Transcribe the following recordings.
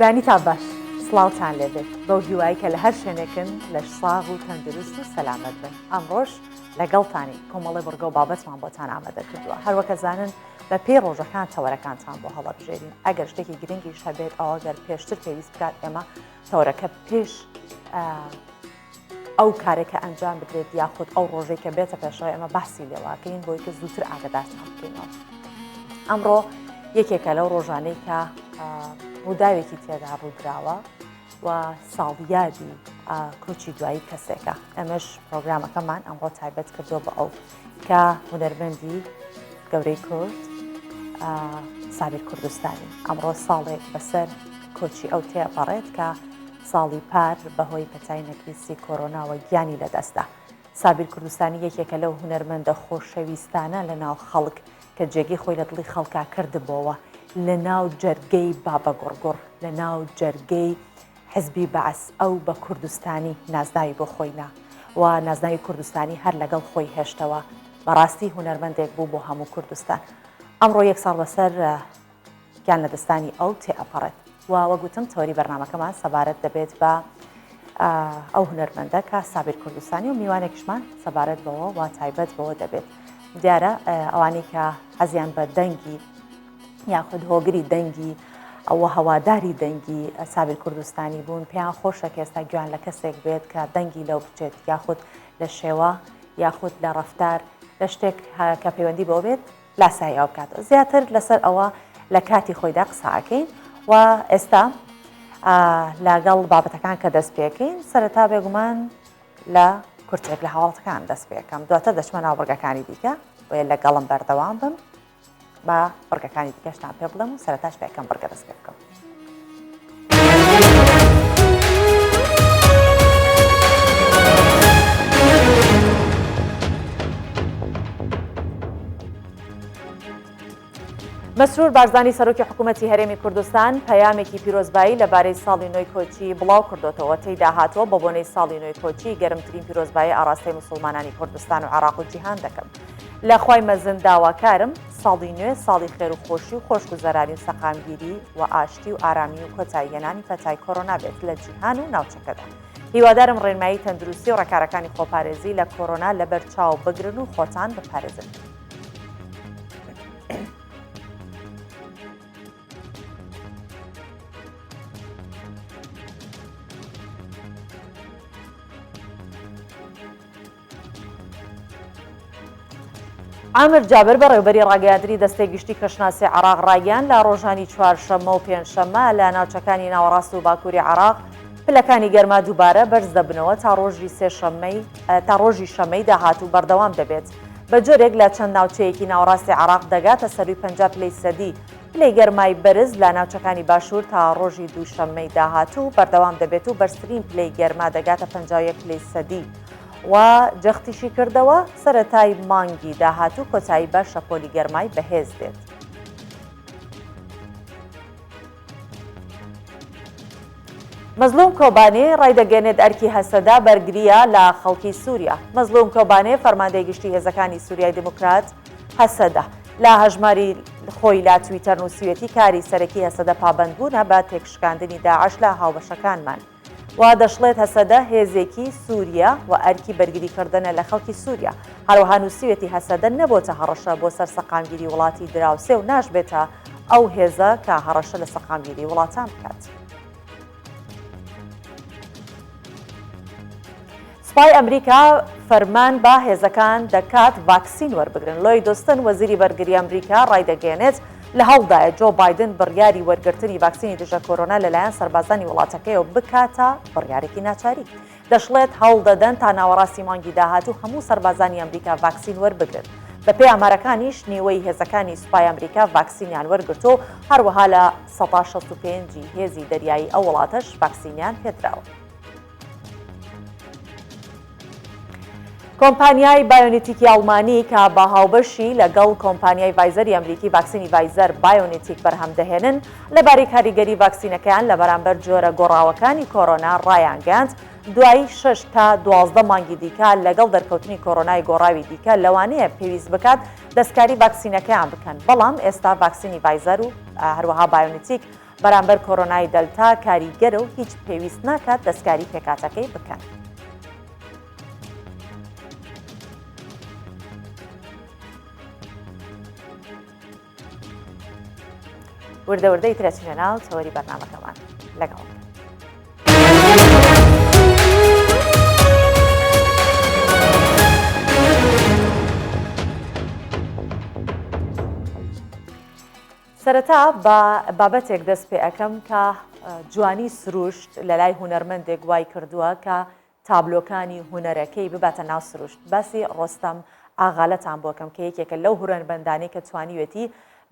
بەیانیتان باش سڵاوتان لێبێت بەو هیوای کە لە هەر شوێنێکن لەش ساغ و تەندروست و سەلامەت بن ئەمڕۆش لەگەڵتانی کۆمەڵی بڕگە و بابەتمان بۆتان ئامادە کردووە هەروەکە زانن بە پێی ڕۆژەکان تەوەرەکانتان بۆ هەڵەبژێرین ئەگەر شتێکی گرنگیش هەبێت ئەوە گەر پێشتر پێویست بکات ئێمە تەوەرەکە پێش ئەو کارێک کە ئەنجام بدرێت یاخود ئەو ڕۆژەی کە بێتە پێشەوە ئێمە باسی لێواکەین بۆی کە زووتر ئاگدارتان بکەینەوە ئەمڕۆ یەکێکە لەو ڕۆژانەی کە ڕووداوێکی تێدا ڕوودراوە و ساڵیادی کۆچی دوایی کەسێکە ئەمەش پرۆگرامەکەمان ئەمڕۆ تایبەت کردو بە ئەو کە هونەرمەندی گەورەی کورد سابیر کوردستانی ئەمڕۆ ساڵێک بەسەر کۆچی ئەو تێپەڕێت کە ساڵی پار بەهۆی پەتای نەگریسی کۆرۆناوە گیانی لەدەستدا. سابیر کوردستانی یەکێکە لەو هونەرمەندە خۆشەویستانە لە ناو خەڵک کە جێگەی خۆی لە دڵی خەڵکا کردبۆوە لە ناو جەرگەی بابەگوڕگوڕ لە ناو جەرگەی حزبی بەعس ئەو بە کوردستانی نازناوی بۆ خۆی نا و نازناوی کوردستانی هەر لەگەڵ خۆی هێشتەوە بەڕاستی هونەرمەندێک بوو بۆ هەموو کوردستان ئەمڕۆ یەک ساڵ بەسەر گیان لەدەستدانی ئەو تێئەپەڕێت و وەک وتم تەوەری بەرنامەکەمان سەبارەت دەبێت بە ئەو هونەرمەندە کە سابیر کوردستانی و میوانێکیشمان سەبارەت بەوە و تایبەت بەوە دەبێت دیارە ئەوانەی کە حەزیان بە دەنگی یاخود هۆگری دەنگی ئەوە هەواداری دەنگی سابیر کوردستانی بوون پێیان خۆشە کە ئێستا گوێیان لە کەسێک بێت کە دەنگی لەو بچێت یاخود لە شێوە یاخود لە ڕەفتار لە شتێک کە پەیوەندی بەوە بێت لاسایی ئەوە بکاتەوە زیاتر لەسەر ئەوە لە کاتی خۆیدا قسە ئەکەین و ئێستا لەگەڵ بابەتەکان کە دەست پێکەین سەرەتا بێگومان لە کورتێک لە هەواڵەکان دەست پێکەم دواتر دەچمە ناو بڕگەکانی دیکە بۆیە لەگەڵم بەردەوام بم با بڕگەکانی دیکەشتان پێ بڵێم و سەرەتاش لە یەکەم بڕگە دەست پێ بکەم. مەسرور بارزانی سەرۆکی حکوومەتی هەرێمی کوردستان پەیامێکی پیرۆزبایی لەبارەی ساڵی نوێی کۆچی بڵاو کردوتەوە تێیدا هاتووە بە بۆنەی ساڵی نوێی کۆچی گەرمترین پیرۆزبایی ئاراستەی مسلمانانی کوردستان و عراق و جیهان دەکەم لە خوای مەزن داواکارم ساڵی نوێ ساڵی خێر و خۆشی و خۆشگوزەرانی و سەقامگیری و ئاشتی و ئارامی و کۆتاییهێنانی پەتای کۆرۆنا بێت لە جیهان و ناوچەکەدا. هیوادارم ڕێنمایی تەندروستی و ڕێکارەکانی خۆپارێزی لە کۆرۆنا لەبەر چاو بگرن و خۆتان بپارێزن. عامر جابر بەڕێوبەری ڕاگەیاندنی دەستەی گشتی کەشناسی عراق ڕایگەیاند لە ڕۆژانی چوارشەممە و پێنجشەممە لە ناوچەکانی ناوەڕاست و باکووری عراق پلەکانی گەرما دووبارە بەرز دەبنەوە تا ڕۆژی سێشەممەی تا ڕۆژی شەمەی داهاتوو بەردەوام دەبێت بە جۆرێک لە چەند ناوچەیەکی ناوەڕاستی عراق دەگاتە سەروی 50 پلەی سەدی پلەی گەرمای بەرز لە ناوچەکانی باشوور تا ڕۆژی دووشەممەی داهاتوو بەردەوام دەبێت و بەرزترین پلەی گەرما دەگاتە 51 پلەی سەدی و جەختیشی کردەوە، سەرەتای مانگی داهاتوو کۆتایی بە شەپۆلی گەرمای بەهێز دێت. مەزلوم کۆبانێ ڕایدەگەیەنێت ئەرکی هەسەدە بەرگرییە لە خەڵکی سووریا. مەزلوم کۆبانێ فەرماندەی گشتی هێزەکانی سووریای دیموکرات، هەسەدە، لە هەژماری خۆی لە تویتەر نووسیویەتی کاری سەرەکی هەسەدە پابەندبوونە بە تێکشکاندنی داعش لە هاوبەشەکانمان. و دەشڵێت هەسەدە هێزێکی سورییە و ئەرکی بەرگریکردنە لە خەڵکی سوریا. هەروەها نووسیویەتی هەسەدە نەبۆتە هەڕەشە بۆ سەر سەقامگیری وڵاتی دراوسێ و ناشبێتە ئەو هێزە کە هەڕەشە لە سەقامگیری وڵاتان بکات. سوپای ئەمریکا فەرمان بە هێزەکان دەکات ڤاکسین وەربگرن. لۆید ئۆستن وەزیری بەرگری ئەمریکا ڕایدەگەیەنێت، لە هەوڵدایە جۆ بایدن بڕیاری وەرگرتنی ڤاکسینی دژە کۆرۆنا لەلایەن سەربازانی وڵاتەکەیەوە بکاتە بڕیارێکی ناچاری. دەشڵێت، هەوڵدەدەن تا ناوەڕاستی مانگی داهاتوو هەموو سەربازانی ئەمریکا ڤاکسین وەربگرن. بەپێی ئامارەکانیش نیوەی هێزەکانی سوپای ئەمریکا ڤاکسینیان وەرگرتووە و هەروەها 65% ی هێزی دەریایی ئەو وڵاتەش ڤاکسینیان پێدراوە. کۆمپانیای بایۆنتیکی ئەڵمانی کە بە هاوبەشی لەگەڵ کۆمپانیای ڤایزەری ئەمریکی ڤاکسینی ڤایزەر بایۆنتیک بەرهەم دەهێنن، لەبارەی کاریگەری ڤاکسینەکەیان لە بەرامبەر جۆرە گۆڕاوەکانی کۆرۆنا ڕایانگەیاند، دوای شەش تا 12 مانگی دیکە لەگەڵ دەرکەوتنی کۆرۆنای گۆڕاوی دیکە لەوانەیە پێویست بکات دەستکاری ڤاکسینەکەیان بکەن، بەڵام ئێستا ڤاکسینی ڤایزەر و هەروەها بایۆنتیک. بەرامبەر کۆرۆنای دەلتا کاریگەرە و هیچ پێویست ناکات دەستکاری پێکهاتەکەی بکەن. وردە وردەی ترەچینە ناو چەوەری بەرنامەکەمان لەگەڵ. سەرەتا بە بابەتێک دەست پێ ئەکەم کە جوانی سروشت لە لای هونەرمەندێک وای کردووە کە تابلۆکانی هونەرەکەی بباتە ناو سروشت. باسی ڕۆستەم ئاغالەتان بۆ کەم کە یەکێکە لەو هورەنبەندانەی کە توانیوێتی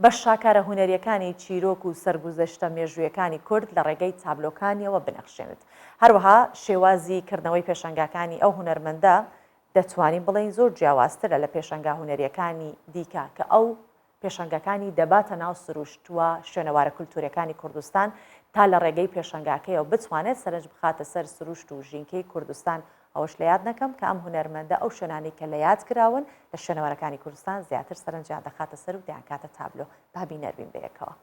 بە شاکارە هونەریەکانی چیرۆک و سەرگوزەشتە مێژوویەکانی کورد لە ڕێگەی تابلۆکانیەوە بنەخشێنێت. هەروەها شێوازی کردنەوەی پێشەنگاکانی ئەو هونەرمەندە دەتوانین بڵێین زۆر جیاوازترە لە پێشەنگا هونەریەکانی دیکە کە ئەو پێشەنگەکانی دەباتە ناو سروشت و شوێنەوارە کولتووریەکانی کوردستان تا لە ڕێگەی پێشەنگاکەیەوە بتوانێت سەرنج بخاتە سەر سروشت و ژینکەی کوردستان، ئەوەش لە یاد نەکەم کە ئەم هونەرمەندە ئەو شوێنانەی کە لە یاد کراون لە شوێنەوارەکانی کوردستان زیاتر سەرنجیان دەخاتە سەر و دەیانکاتە تابلۆ. با بینەر بین بەیەکەوە.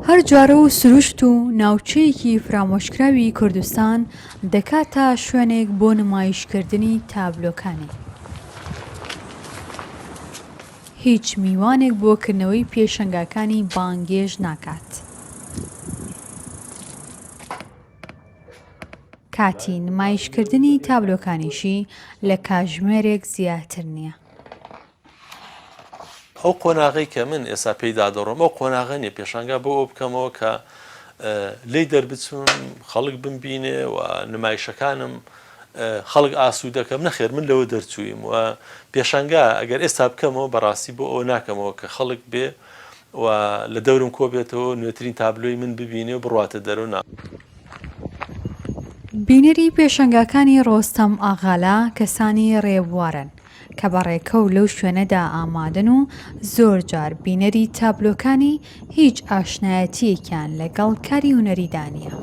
هەر جارە و سروشت و ناوچەیەکی فرامۆشکراوی کوردستان دەکاتە شوێنێک بۆ نمایشکردنی تابلۆکانی. هیچ میوانێک بۆ کردنەوەی پێشەنگاکانی بانگێشت ناکات. کاتی نمایشکردنی تابلۆکانیشی لە کاژمێرێک زیاتر نییە. ئەو قۆناغەی کە من ئێستا پێیدا دەڕۆم ئەو قۆناغە نیە پێشانگا بۆ ئەو بکەمەوە کە لێی دەربچم خەڵک بمبینێ و نمایشەکانم خەڵک ئاسوودەکەم نەخێر من لەوە دەرچوویم و پێشانگا ئەگەر ئێستا بکەمەوە بەڕاستی بۆ ئەوە ناکەمەوە کە خەڵک بێ و لە دەورم کۆبێتەوە نوێترین تابلۆی من ببینێ و بڕواتە دەرەوە نا. بینەری پێشەنگاکانی ڕۆستەم ئاغالە کەسانی ڕێبوارن کە بە ڕێکەوت لەو شوێنەدا ئامادەن و زۆر جار بینەری تابلۆکانی هیچ ئاشنایەتییەکیان لەگەڵ کاری هونەریدا نییە.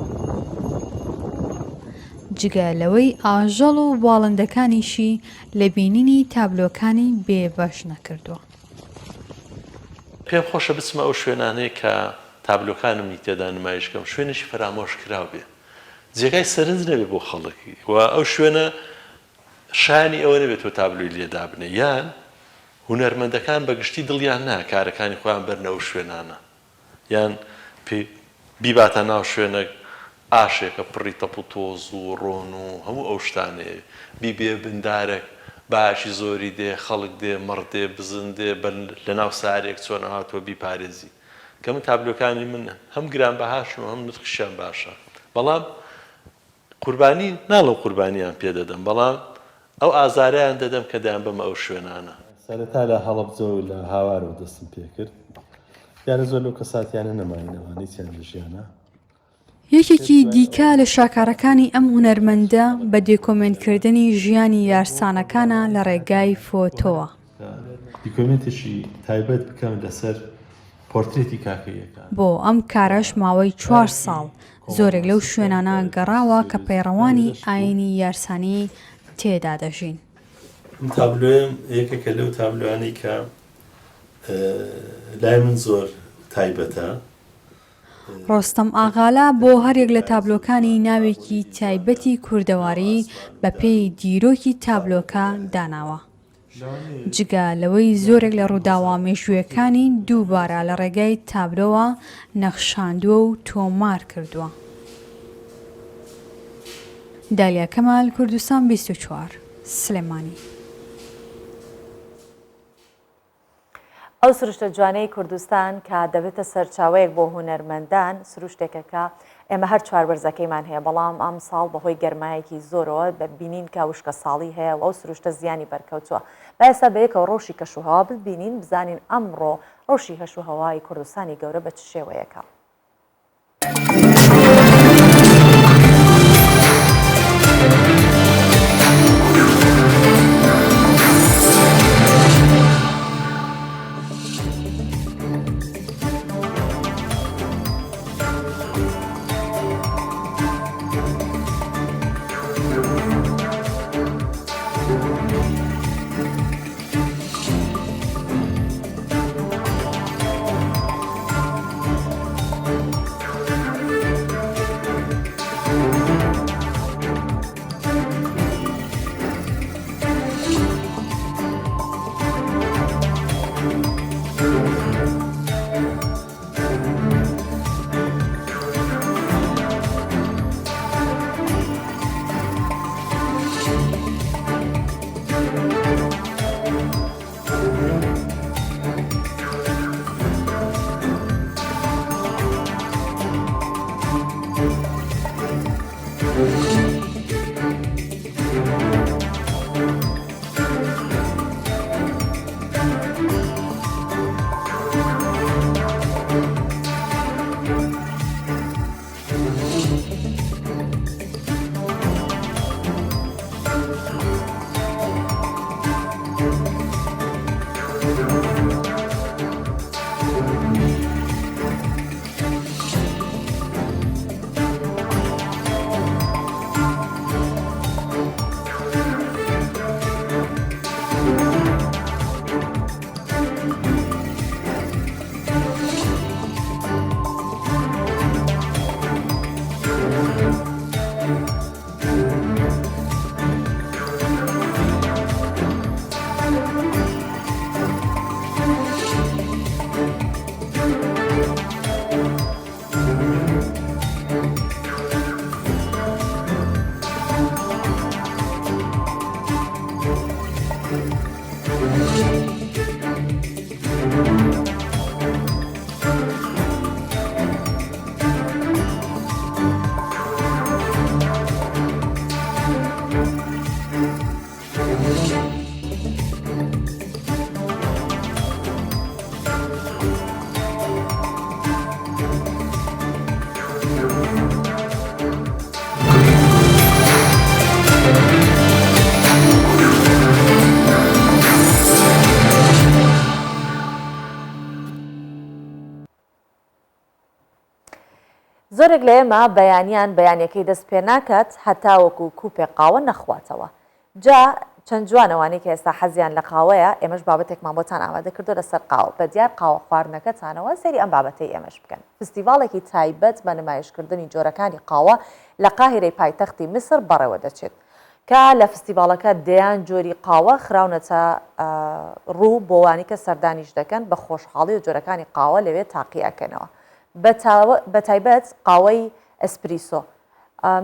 جگە لەوەی ئاژەڵ و باڵندەکانیشی لە بینینی تابلۆکانی بێبەش نەکردووە. پێم خۆشە بچمە ئەو شوێنانەی کە تابلۆکانمی تێدا نمایش کەم، شوێنێکی فەرامۆش کراو بێ، جێگای سەرنج نەبێ بۆ خەڵک و ئەو شوێنە شایانی ئەوە نەبێ تۆ تابلۆی لێ دابنێی، یان هونەرمەندەکان بە گشتی دڵیان نا کارەکانی خۆیان بەرنە ئەو شوێنانە. یان پێ بیباتە ناو شوێنەک ئاشێکە پڕی تەپ و تۆز و ڕۆن و هەموو ئەو شتانەیە بیبێ بن دارەک بایەکی زۆری دێ خەڵک دێ مەڕ دێ بزن دێ بە لە ناو سارێک چۆن ئەوها تۆ بیپارێزی کە من تابلۆکانی من هەم گرانبەهاشن و هەم نرخیشیان باشە بەڵام قوربانی ناڵێم قوربانیان پێ دەدەم بەڵام ئەو ئازارەیان دەدەم کە دەیانبەمە ئەو شوێنانە. سەرەتا لە هەڵەبجە و لە هاوارەوە دەستم پێکرد. دیارە زۆر لەو کەساتیانە نەماوین ئەوانەی تیان لە ژیانە. یەکێکی دیکە لە شاکارەکانی ئەم هونەرمەندە بە دێکۆمێنتکردنی ژیانی یارسانەکانە لە ڕێگای فۆتۆوە. دیکۆمێنتێکی تایبەت بکەم لەسەر پۆرترێتی کاکەییەکان. بۆ ئەم کارەش ماوەی چوار ساڵ زۆرێک لەو شوێنانە گەڕاوە کە پەیڕەوانی ئایینی یارسانی تێدا دەژین. ئەم تابلۆیەم یەکێکە لەو تابلۆیانەی کە لای من زۆر تایبەتە. ڕۆستەم ئاغالە بۆ هەریەک لە تابلۆکانی ناوێکی تایبەتی کوردەواری بەپێی دیرۆکی تابلۆکە داناوە. جگە لەوەی زۆرێک لە ڕووداوە مێژوویەکانی دووبارە لە ڕێگای تابلۆوە نەخشاندووە و تۆمار کردووە. دالیا کەمال، کوردستان 24، سلێمانی. ئەو سروشتە جوانەی کوردستان کە دەبێتە سەرچاوەیەک بۆ هونەرمەندان، سروشتێکە کە ئێمە هەر چوار وەرزەکەیمان هەیە، بەڵام ئەمساڵ بەهۆی گەرمایەکی زۆرەوە بینین کە وشکەساڵی هەیە و ئەو سروشتە زیانی بەرکەوتووە. با ئێستا بەیەکەوە ڕەوشی کەشوهەوا ببینین، بزانین ئەمڕۆ ڕەوشی کەشوهەوای کوردستانی گەورە بە چ شێوەیەکە. زۆرێک لە ئێمە بەیانیان بەیانەکەی دەست پێ ناکات هەتاوەکو کوپێک قاوە نەخواتەوە جا چەند جوان ئەوانەی کە ئێستا حەزیان لە قاوەیە ئێمەش بابەتێکمان بۆتان ئامادە کردووە لەسەر قاوە بە دیار قاوە خواردنەکەتانەوە سەیری ئەم بابەتەی ئێمەش بکەن فستیڤاڵێکی تایبەت بە نمایشکردنی جۆرەکانی قاوە لە قاهیرەی پایتەختی میسر بەڕێوە دەچێت کە لە فستیڤاڵەکە دەیان جۆری قاوە خراونەتە ڕوو بۆوانی کە سەردانیش دەکەن بە خۆشحاڵی و جۆرەکانی قاوە لەوێ تاقی ئەکەنەوە بە تایبەت قاوەی ئەسپریسۆ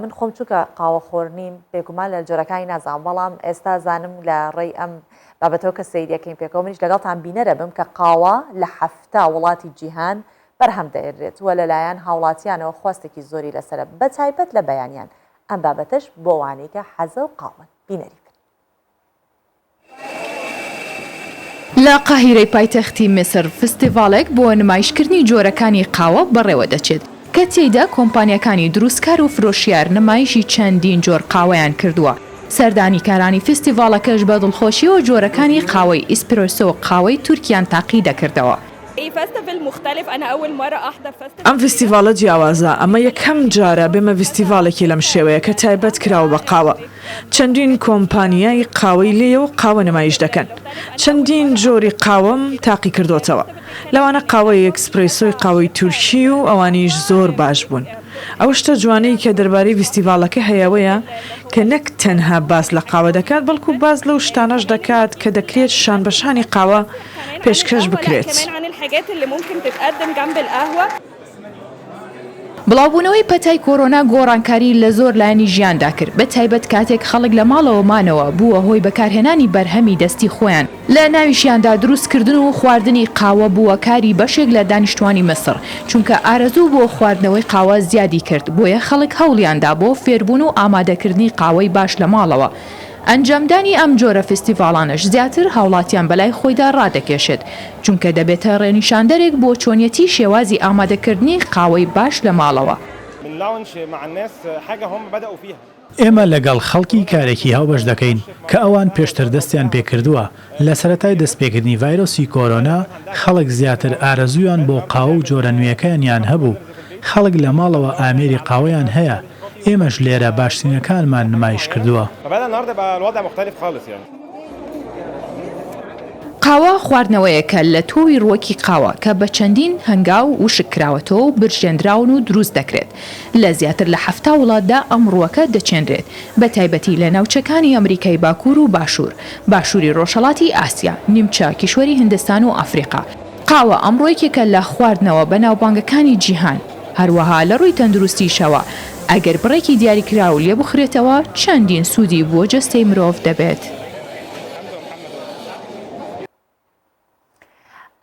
من خۆم چونکە قاوە خۆر نیم بێگومان لە جۆرەکانی نازانم بەڵام ئێستا زانم لە ڕێی ئەم بابەتەوە کە سەیریەکەین پێکەوە منیش لەگەڵتان بینەرە بم کە قاوە لە حەفتا وڵاتی جیهان بەرهەم دەهێنرێت و لەلایەن هاوڵاتیانەوە خواستێکی زۆری لەسەرە بەتایبەت لە بەیانیان ئەم بابەتەش بۆ وانەی کە حەزە و قاوەن بینەری بن. لە قاهیرەی پایتەختی میسر فستیڤاڵێک بۆ نمایشکردنی جۆرەکانی قاوە بەڕێوەدەچێت، کە تێیدا کۆمپانیاکانی دروستکار و فرۆشیار نمایشی چەندین جۆر قاوەیان کردووە، سەردانیکارانی فستیڤاڵەکەش بە دڵخۆشییەوە جۆرەکانی قاوەی ئیسپرێسۆ و قاوەی تورکیان تاقی دەکردەوە. ئەم ڤیستیڤاڵە جیاوازە، ئەمە یەکەم جارە بێمە ڤیستیڤاڵێکی لەم شێوەیە کە تایبەت کراوە بە قاوە. چەندین کۆمپانیای قاوەی لێیە و قاوە نمایش دەکەن. چەندین جۆری قاوەم تاقی کردۆتەوە. لەوانە قاوەی ئێکسپرێسۆی قاوەی تورکی و ئەوانیش زۆر باش بوون. ئەو شتە جوانەی کە دەربارەی ڤیستیڤاڵەکە هەیە ئەوەیە کە نەک تەنها باس لە قاوە دەکات بەڵکو باس لەو شتانەش دەکات کە دەکرێت شانبەشانی قاوە پێشکەش بکرێت. بڵاوبوونەوەی پەتای کۆرۆنا گۆڕانکاری لە زۆر لایەنی ژیاندا کرد، بە تایبەت کاتێک خەڵک لە ماڵەوە مانەوە، بووە هۆی بەکارهێنانی بەرهەمی دەستی خۆیان، لە ناویشیاندا دروستکردن و خواردنی قاوە بووە کاری بەشێک لە دانیشتوانی میسڕ، چونکە ئارەزوو بۆ خواردنەوەی قاوە زیادی کرد، بۆیە خەڵک هەوڵیاندا بۆ فێربوون و ئامادەکردنی قاوەی باش لە ماڵەوە. ئەنجامدانی ئەم جۆرە فیستیڤاڵانەش زیاتر هاوڵاتیان بەلای خۆیدا ڕادەکێشێت، چونکە دەبێتە ڕێنیشاندەرێک بۆ چۆنیەتی شێوازی ئامادەکردنی قاوەی باش لە ماڵەوە. ئێمە لەگەڵ خەڵکی کارێکی هاوبەش دەکەین کە ئەوان پێشتر دەستیان پێکردووە، لە سەرەتای دەستپێکردنی ڤایرۆسی کۆرۆنا خەڵک زیاتر ئارەزوویان بۆ قاوە و جۆرە نوێیەکانیان هەبوو، خەڵک لە ماڵەوە ئامێری قاوەیان هەیە، ئێمەش لێرە باشترینەکانمان نمایش کردووە. قاوە. قاوە خواردنەوەیەکە لە تۆوی ڕووەکی قاوە کە بە چەندین هەنگاو وشک کراوەتەوە و برژێندراون و دروست دەکرێت. لە زیاتر لە 70 وڵاتدا ئەم ڕووەکە دەچێنرێت، بە تایبەتی لە ناوچەکانی ئەمریکای باکوور و باشوور، باشووری ڕۆژهەڵاتی ئاسیا، نیمچە کیشوەری هیندستان و ئەفریقا. قاوە ئەمڕۆ یەکێکە لە خواردنەوە بەناوبانگەکانی جیهان، هەروەها لە ڕووی تەندروستیشەوە ئەگەر بڕێکی دیاریکراو لێبخورێتەوە چەندین سوودی بۆ جەستەی مرۆڤ دەبێت.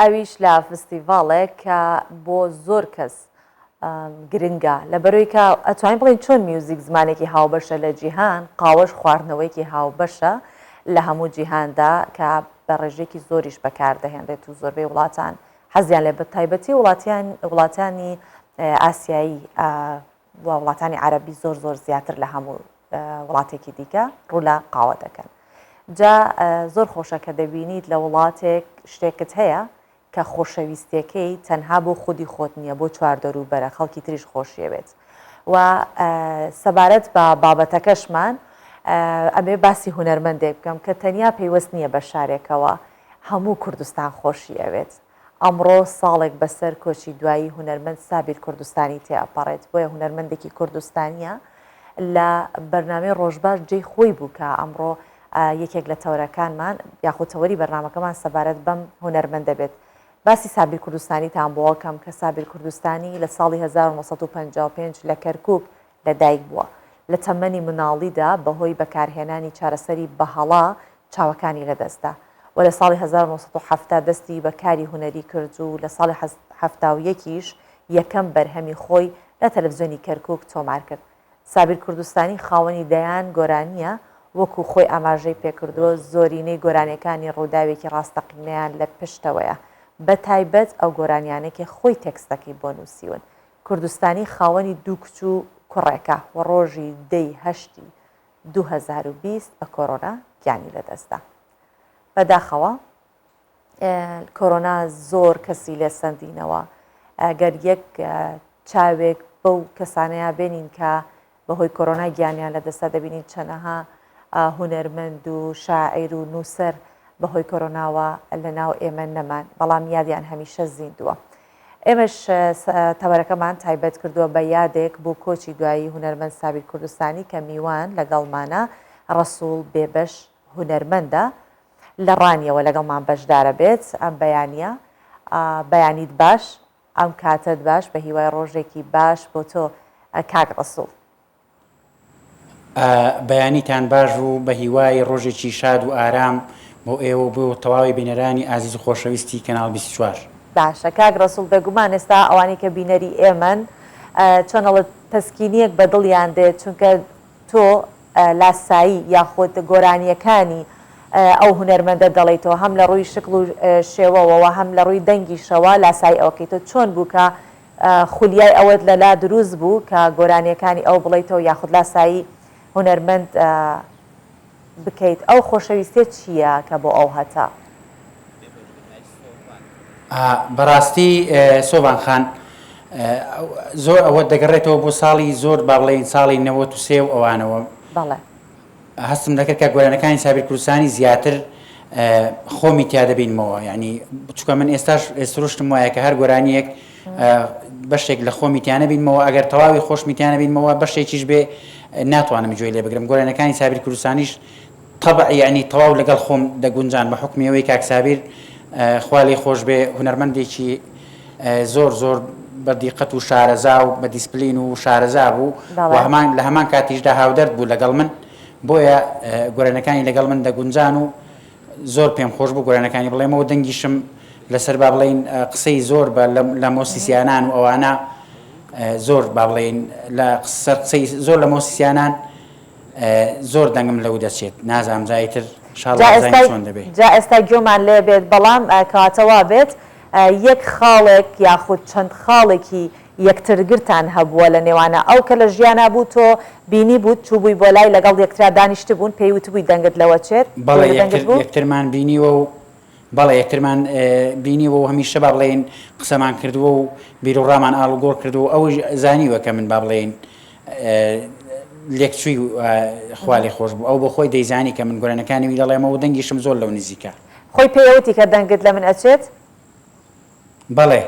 ئەویش لە فستیڤاڵێک کە بۆ زۆر کەس گرنگە لەبەرەوەی کە ئەتوانین بڵێین چۆن میوزیک زمانێکی هاوبەشە لە جیهان قاوەش خواردنەوەیەکی هاوبەشە لە هەموو جیهاندا کە بە ڕێژەیەکی زۆریش بەکاردەهێنرێت و زۆربەی وڵاتان حەزیان لێ بە تایبەتی وڵاتیان وڵاتانی ئاسیایی و وڵاتانی عەرەبی زۆر زۆر زیاتر لە هەموو وڵاتێکی دیکە ڕوو لە قاوە دەکەن جا زۆر خۆشە کە دەبینیت لە وڵاتێک شتێکت هەیە کە خۆشەویستیەکەی تەنها بۆ خودی خۆت نییە بۆ چواردەوروبەرە خەڵکی تریش خۆشیەوێت و سەبارەت بە بابەتەکەشمان ئەمێ باسی هونەرمەندێک بکەم کە تەنیا پەیوەست نییە بە شارێکەوە هەموو کوردستان خۆشی ئەوێت ئەمڕۆ ساڵێک بەسەر کۆچی دوایی هونەرمەند سابیر کوردستانی تێئەپەڕێت بۆیە هونەرمەندێکی کوردستانیە لە بەرنامەی ڕۆژباش جێی خۆی بوو کە ئەمڕۆ یەکێک لە تەوەرەکانمان یاخود تەوەری بەرنامەکەمان سەبارەت بەم هونەرمەندە بێت. باسی سابیر کوردستانیتان بۆ ئەکەم کە سابیر کوردستانی لە ساڵی 1955 لە کەرکوک لە دایک بووە. لە تەمەنی مناڵیدا بەهۆی بەکارهێنانی چارەسەری بەهەڵە چاوەکانی لەدەستدا و لە ساڵی 1970 دەستی بە کاری هونەری کرد و لە ساڵی 71 یش یەکەم بەرهەمی خۆی لە تەلەفزیۆنی کەرکوک تۆمار کرد. سابیر کوردستانی خاوەنی دەیان گۆرانییە، وەکو خۆی ئاماژەی پێکردووە زۆرینەی گۆرانییەکانی ڕووداوێکی ڕاستەقینەیان لە پشتەوەیە، بەتایبەت ئەو گۆرانیانەی کە خۆی تێکستەکەی بۆ نووسیون. کوردستانی خاوەنی دوو کچ و کوڕێکە و ڕۆژی دە ی هەشتی 2020 بە کۆرۆنا گیانی لەدەستدا. بەداخەوە کۆرۆنا زۆر کەسی لێ سەندینەوە، گەر یەک چاوێک بەو کەسانەیا بێنین کە بەهۆی کۆرۆنا گیانیان لەدەستدا دەبینین چەنەها هونەرمەند و شاعیر و نووسەر بەهۆی کۆرۆناوە لەناو ئێمە نەمان بەڵام یادیان هەمیشە زیندووە. ئێمەش تەوەرەکەمان تایبەت کردووە بە یادێک بۆ کۆچی دوایی هونەرمەند سابیر کوردستانی کە میوان لەگەڵمانە ڕەسوڵ بێبەش هونەرمەندە لە ڕانیەوە لەگەڵمان بەشدارە بێت ئەم بەیانیە بەیانیت باش ئەم کاتەت باش بە هیوای ڕۆژێکی باش بۆ تۆ کاک ڕەسوڵ. بەیانیتان باش و بە هیوای ڕۆژێکی شاد و ئارام بۆ ئێوە و بۆ تەواوی بینەرانی ئازیز و خۆشەویستی کەناڵ 24. باشە کاک ڕەسوڵ بێگومان ئێستا ئەوانەی کە بینەری ئێمەن چۆن ئەڵێت تەسکینیەک بە دڵیان دێت چونکە تۆ لاسایی یاخود گۆرانییەکانی ئەو هونەرمەندە دەڵێیتەوە هەم لە ڕووی شکڵ و شێوەوە و هەم لە ڕووی دەنگیشەوە لاسایی ئەوەکەیتەوە چۆن بوو کە خولیای ئەوەت لەلا دروست بوو کە گۆرانییەکانی ئەو بڵێیتەوە یاخود لاسایی هونەرمەند بکەیت ئەو خۆشەویستیە چییە کە بۆ ئەو هەتە؟ بەڕاستی سۆڤان خان زۆر ئەوە دەگەڕێتەوە بۆ ساڵی زۆر با بڵێین ساڵی 93 و ئەوانەوە بەڵێ هەستم دەکرد کە گۆرانەکانی سابیر کوردستانی زیاتر خۆمی تیا دەبینمەوە یعنی چونکە من ئێستاش سروشتم وایە کە هەر گۆرانیەک بەشێک لە خۆمی تیا نەبینمەوە ئەگەر تەواوی خۆشمی تیا نەبینمەوە بەشێکیش بێ ناتوانم گوێی لێ بگرم گۆرانەکانی سابیر کوردستانیش تەبع یەعنی تەواو لەگەڵ خۆم دەگونجان بە حوکمی ئەوەی کاک سابیر خوا لێی خۆش بێ هونەرمەندێکی زۆر زۆر بە دیقەت و شارەزا و بە دیسپلین و شارەزا بوو و هەمان لە هەمان کاتیشدا هاودەرد بوو لەگەڵ من بۆیە گۆرانەکانی لەگەڵ من دەگونجان و زۆر پێم خۆش بوو گۆرانەکانی بڵێمەوە دەنگیشم لەسەر با بڵێین قسەی زۆر بە لە مۆسیسیانان و ئەوانە زۆر با بڵێین لە سەر قسەی زۆر لە مۆسیسیانان زۆر دەنگم لەو دەچێت نازانم جا ئیتر شاڵ جا بزانین ئێستا چۆن دەبێ. جا ئێستا گوێمان لێ بێت بەڵام کەواتە وا بێت یەک خاڵێک یاخود چەند خاڵێکی یەکترگرتان هەبووە لە نێوانە ئەو کە لە ژیانا بوو تۆ بینیبووت چووبووی بۆ لای لەگەڵ یەکترا دانیشتبوون پێی وتبووی دەنگت لەوە چێت بەڵێ گوێ لە دەنگت یەکتر بوو؟ یەکترمان بینیوە و بەڵێ یەکترمان بینیوە و هەمیشە با بڵێین قسەمان کردووە و بیروڕامان ئاڵوگۆڕ کردووە و ئەویش زانیوە کە من با بڵێین لێکچووی خوا لێ خۆش بوو ئەو بۆ خۆی دەیزانی کە من گۆرانەکانی وی دەڵێمەوە و دەنگیشم زۆر لەو نزیکە. خۆی پێیەوتی کە دەنگت لە من ئەچێت؟ بەڵێ.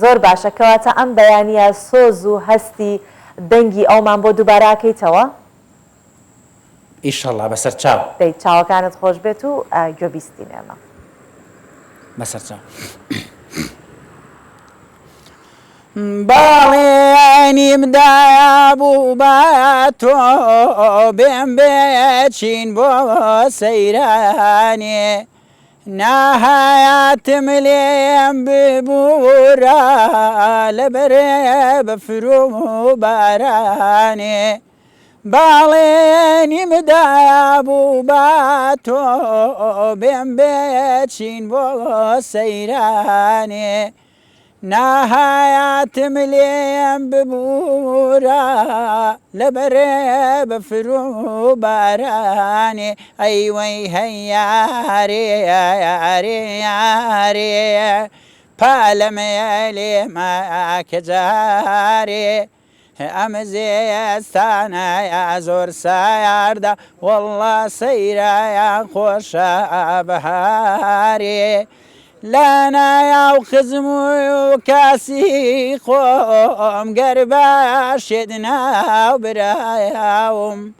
زۆر باشە کەواتە ئەم بەیانیە سۆز و هەستی دەنگی ئەومان بۆ دووبارە ئەکەیتەوە؟ ئیشەڵا بەسەر چاو. دەی چاوەکانت خۆش بێت و گوێبیستین ئێمە. بەسەر چاو. بەڵێنیم دابوو بە تۆ بێم بچین بۆ سەیرانێ ناهاتم لێم ببوورە لەبەر بەفر و بارانێ بەڵێنیم دابوو بە تۆ بێم بچین بۆ سەیرانێ ناهاتم لێم ببوورە لەبەر بەفر و بارانێ ئەی وەی هەی یارێ یارێ یارێ پالەمێ لێ مەکە جارێ ئەم زێستانە زۆر ساردە وەڵڵا سەیرە خۆشە بەهارێ لە نایاو خزم و کاسی خۆم گەر باشێت ناو براوم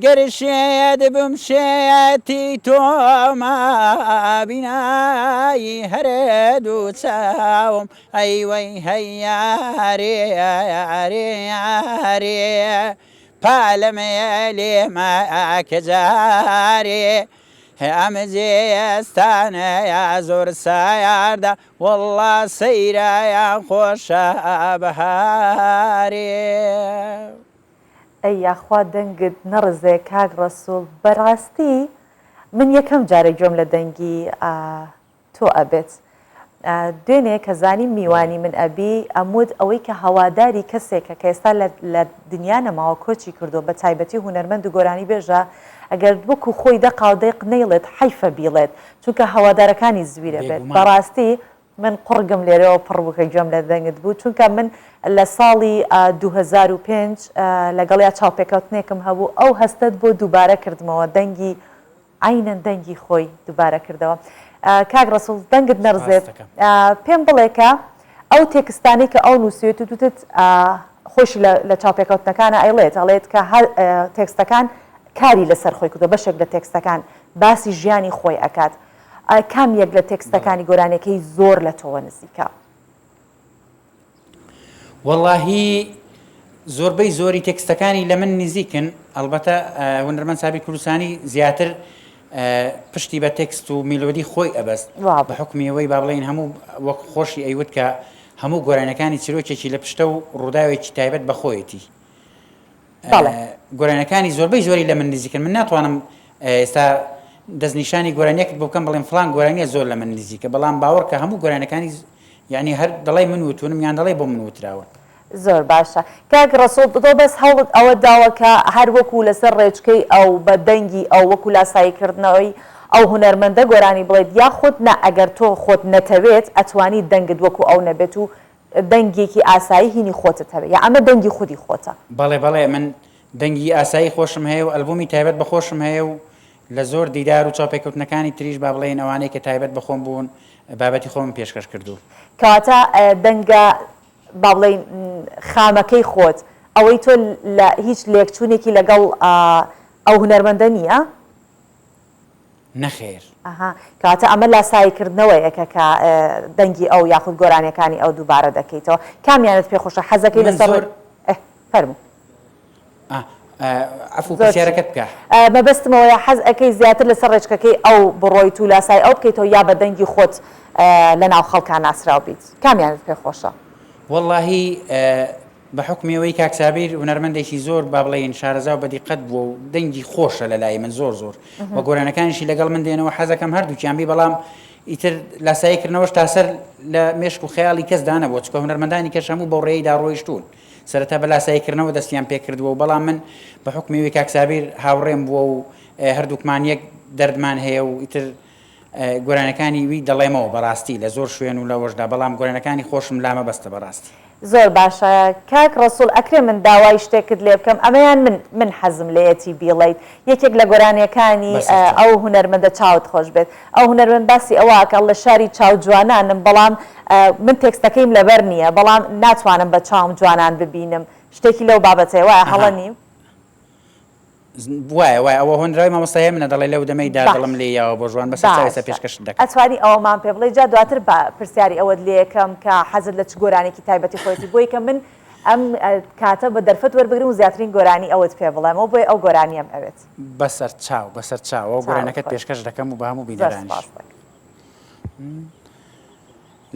گەر شێت بم شێتی تۆما بینایی هەردوو چاوم ئەی وەی هەی یارێ یارێ یارێ پالەمێ لێ مەکە جارێ ئەم زێستانەیە زۆر ساردە وەڵڵا سەیرە خۆشە بەهارێ. ئەی یاخوا دەنگت نەڕزێ کاک ڕەسوڵ بەڕاستی من یەکەم جارە گوێم لە دەنگی تۆ ئەبێت دوێنێ کە زانیم میوانی من ئەبی ئەموت ئەوەی کە هەواداری کەسێکە کە ئێستا لە دنیا نەماوە کۆچی کردووە بە تایبەتی هونەرمەند و گۆرانی بێژە ئەگەر وەکو خۆی دەقاو دەیق نەیڵێت حەیفە بیڵێت چونکە هەوادارەکانی زویرە بێت بەڕاستی من قوڕگم لێرەوە پڕ بوو کە گوێم لە دەنگت بوو چونکە من لە ساڵی 2005 لەگەڵیا چاوپێکەوتنێکم هەبوو ئەو هەستەت بۆ دووبارە کردمەوە دەنگی عەینەن دەنگی خۆی دووبارە کردەوە کاک ڕەسوڵ دەنگت نەڕزێت پێم بڵێ کە ئەو تێکستانەی کە ئەو نووسێت و دوتت خۆشی لە چاوپێکەوتنەکانە ئەیڵێت ئەڵێت کە تێکستەکان کاری لەسەر خۆی کردو بەشێک لە تێکستەکان باسی ژیانی خۆی ئەکات کام یەک لە تێکستەکانی گۆرانیەکەی زۆر لە تۆوە نزیکە؟ وەڵاهی زۆربەی زۆری تێکستەکانی لە من نزیکن ئەڵبەتە هونەرمەند سابیر کوردستانی زیاتر پشتی بە تێکست و میلۆدی خۆی ئەبەست بە حکمی ئەوەی با بڵێین هەموو وەک خۆشی ئەیوت کە هەموو گۆرانەکانی چیرۆکێکی لە پشتە و ڕووداوێکی تایبەت بە خۆیەتی گۆرانیەکانی زۆربەی زۆری لە من نزیکن من ناتوانم ئێستا دەستنیشانی گۆرانیەکت بۆ بکەم بڵێم فلان گۆرانیە زۆر لە من نزیکە بەڵام باوەڕ کە هەموو گۆرانەکانی یعنی هەر دەڵێ من وتونم یان دەڵێ بۆ من وتراون. زۆر باشە کاک ڕەسوڵ تۆ بەس هەوڵت ئەوە داوە کە هەر وەکو لەسەر ڕێچکەی ئەو بە دەنگی ئەو وەکو لاسایی کردنەوەی ئەو هونەرمەندە گۆرانی بڵێیت یاخود نا ئەگەر تۆ خۆت نەتەوێت ئەتوانی دەنگت وەکو ئەو نەبێت و دەنگێکی ئاسایی هینی خۆتت هەبێ یا ئەمە دەنگی خودی خۆتە؟ بەڵێ بەڵێ من دەنگی ئاسایی خۆشم هەیە و ئەلبومی تایبەت بە خۆشم هەیە و لە زۆر دیدار و چاوپێکەوتنەکانی تریش با بڵێین ئەوانەی کە تایبەت بە خۆم بوون بابەتی خۆمم پێشکەش کردوو. کەواتە دەنگە با بڵێین خامەکەی خۆت ئەوەی تۆ لە هیچ لێکچوونێکی لەگەڵ ئەو هونەرمەندە نییە؟ نەخێر. ئەها کەواتە ئەمە لاسایی کردنەوەیەکە کە دەنگی ئەو یاخود گۆرانیەکانی ئەو دووبارە دەکەیتەوە کامیانت پێ خۆشە حەزەکەی من لەسەر زۆر ئه فەرموو ئا عەفو زۆر چی پرسیارەکەت بکە. مەبەستم ئەوەیە حەز ئەکەی زیاتر لەسەر ڕێچکەکەی ئەو بڕۆیت و لاسای ئەو بکەیتەوە یا بە دەنگی خۆت لەناو خەڵکا ناسراو بیت کامیانت پێ خۆشە؟ وەڵاهی بە حوکمی ئەوەی کاک سابیر هونەرمەندێکی زۆر با بڵێین شارەزا و بەدیقەت بووە و دەنگی خۆشە لە لای من زۆر زۆر و گۆرانەکانیشی لەگەڵ من دێنەوە حەزەکەم هەردووکیان بی بەڵام ئیتر لاسایی کردنەوەش تا سەر لە مێشک و خەیاڵی کەس دانەبووە چونکە هونەرمەندانی کەش هەموو بەو ڕێیدا ڕۆیشتوون سەرەتا بە لاسایی کردنەوە دەستیان پێ کردووە و بەڵام من بە حوکمی ئەوەی کاک سابیر هاوڕێم بووە و هەردووکمان یەک دەردمان هەیە و ئیتر. گۆرانەکانی وی دەڵێمەوە بەڕاستی لە زۆر شوێن و لەوەشدا بەڵام گۆرانەکانی خۆشم لامە بەستە بەڕاستی. زۆر باشە کاک ڕەسوڵ ئەکرێ من داوای شتێکت لێ بکەم ئەمەیان من من حەزم لێیەتی بیڵێیت یەکێک لە گۆرانیەکانی بەسەرچاو. ئەو هونەرمەندە چاوت خۆش بێت ئەو هونەرمەند باسی ئەوە ئەکا لە شاری چاو جوانانم بەڵام من تێکستەکەیم لەبەر نییە بەڵام ناتوانم بە چاوم جوانان ببینم شتێکی لەو بابەتەیە وایە هەڵە ئەها. نیم؟ وایە وایە ئەوە هۆنراوی مامۆستا هێمنە دەڵێ لەو دەمەی دا دڵم باش لێی یاوە بۆ ژوان بەسەر چاو ئێستا باشە پێشکەشت دەکەم. ئەتوانی ئەوەمان پێ بڵێی جا دواتر با پرسیاری ئەوەت لێ ئەکەم کە حەزت لە چ گۆرانیەکی تایبەتی خۆیەتی بۆی کە من ئەم کاتە بە دەرفەت وەربگرم و زیاترین گۆرانی ئەوت پێ بڵێمەوە بۆیە ئەو گۆرانیەم ئەوێت. بەسەر چاو بەسەر چاو ئەوە چاوت گۆرانەکەت خۆش. پێشکەش دەکەم و بە هەموو زۆر بینەرانیش. سپاست دەکەم.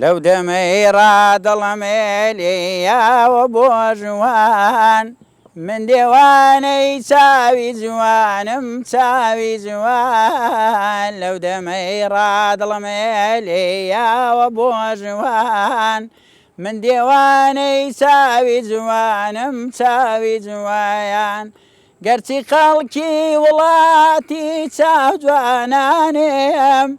لەو دەمەی ڕا دڵم لێی یاوە بۆ ژوان من دێوانەی چاوی جوانم چاوی جوان لەو دەمەی ڕا دڵم لێی یاوە بۆ ژوان من دێوانەی چاوی جوانم چاوی جوان گەرچی خەڵکی وڵاتی چاو جوانانم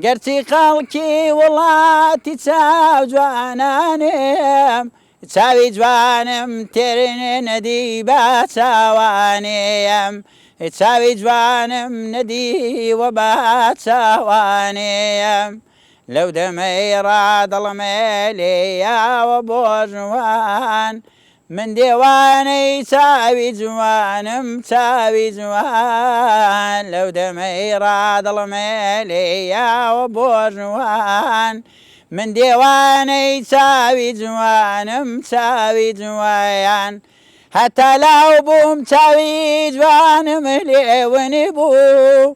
گەرچی خەڵکی وڵاتی چاو جوانانم چاوی جوانم تێر نەدی بە چاوانیم چاوی جوانم نەدیوە بە چاوانیم لەو دەمەی ڕا دڵم لێی یاوە بۆ ژوان من دێوانەی چاوی جوانم چاوی جوان لەو دەمەی ڕا دڵم لێی یاوە بۆ ژوان من دێوانەی چاوی جوانم چاوی جوان هەتا لاو بووم چاوی جوانم لێ ون بوو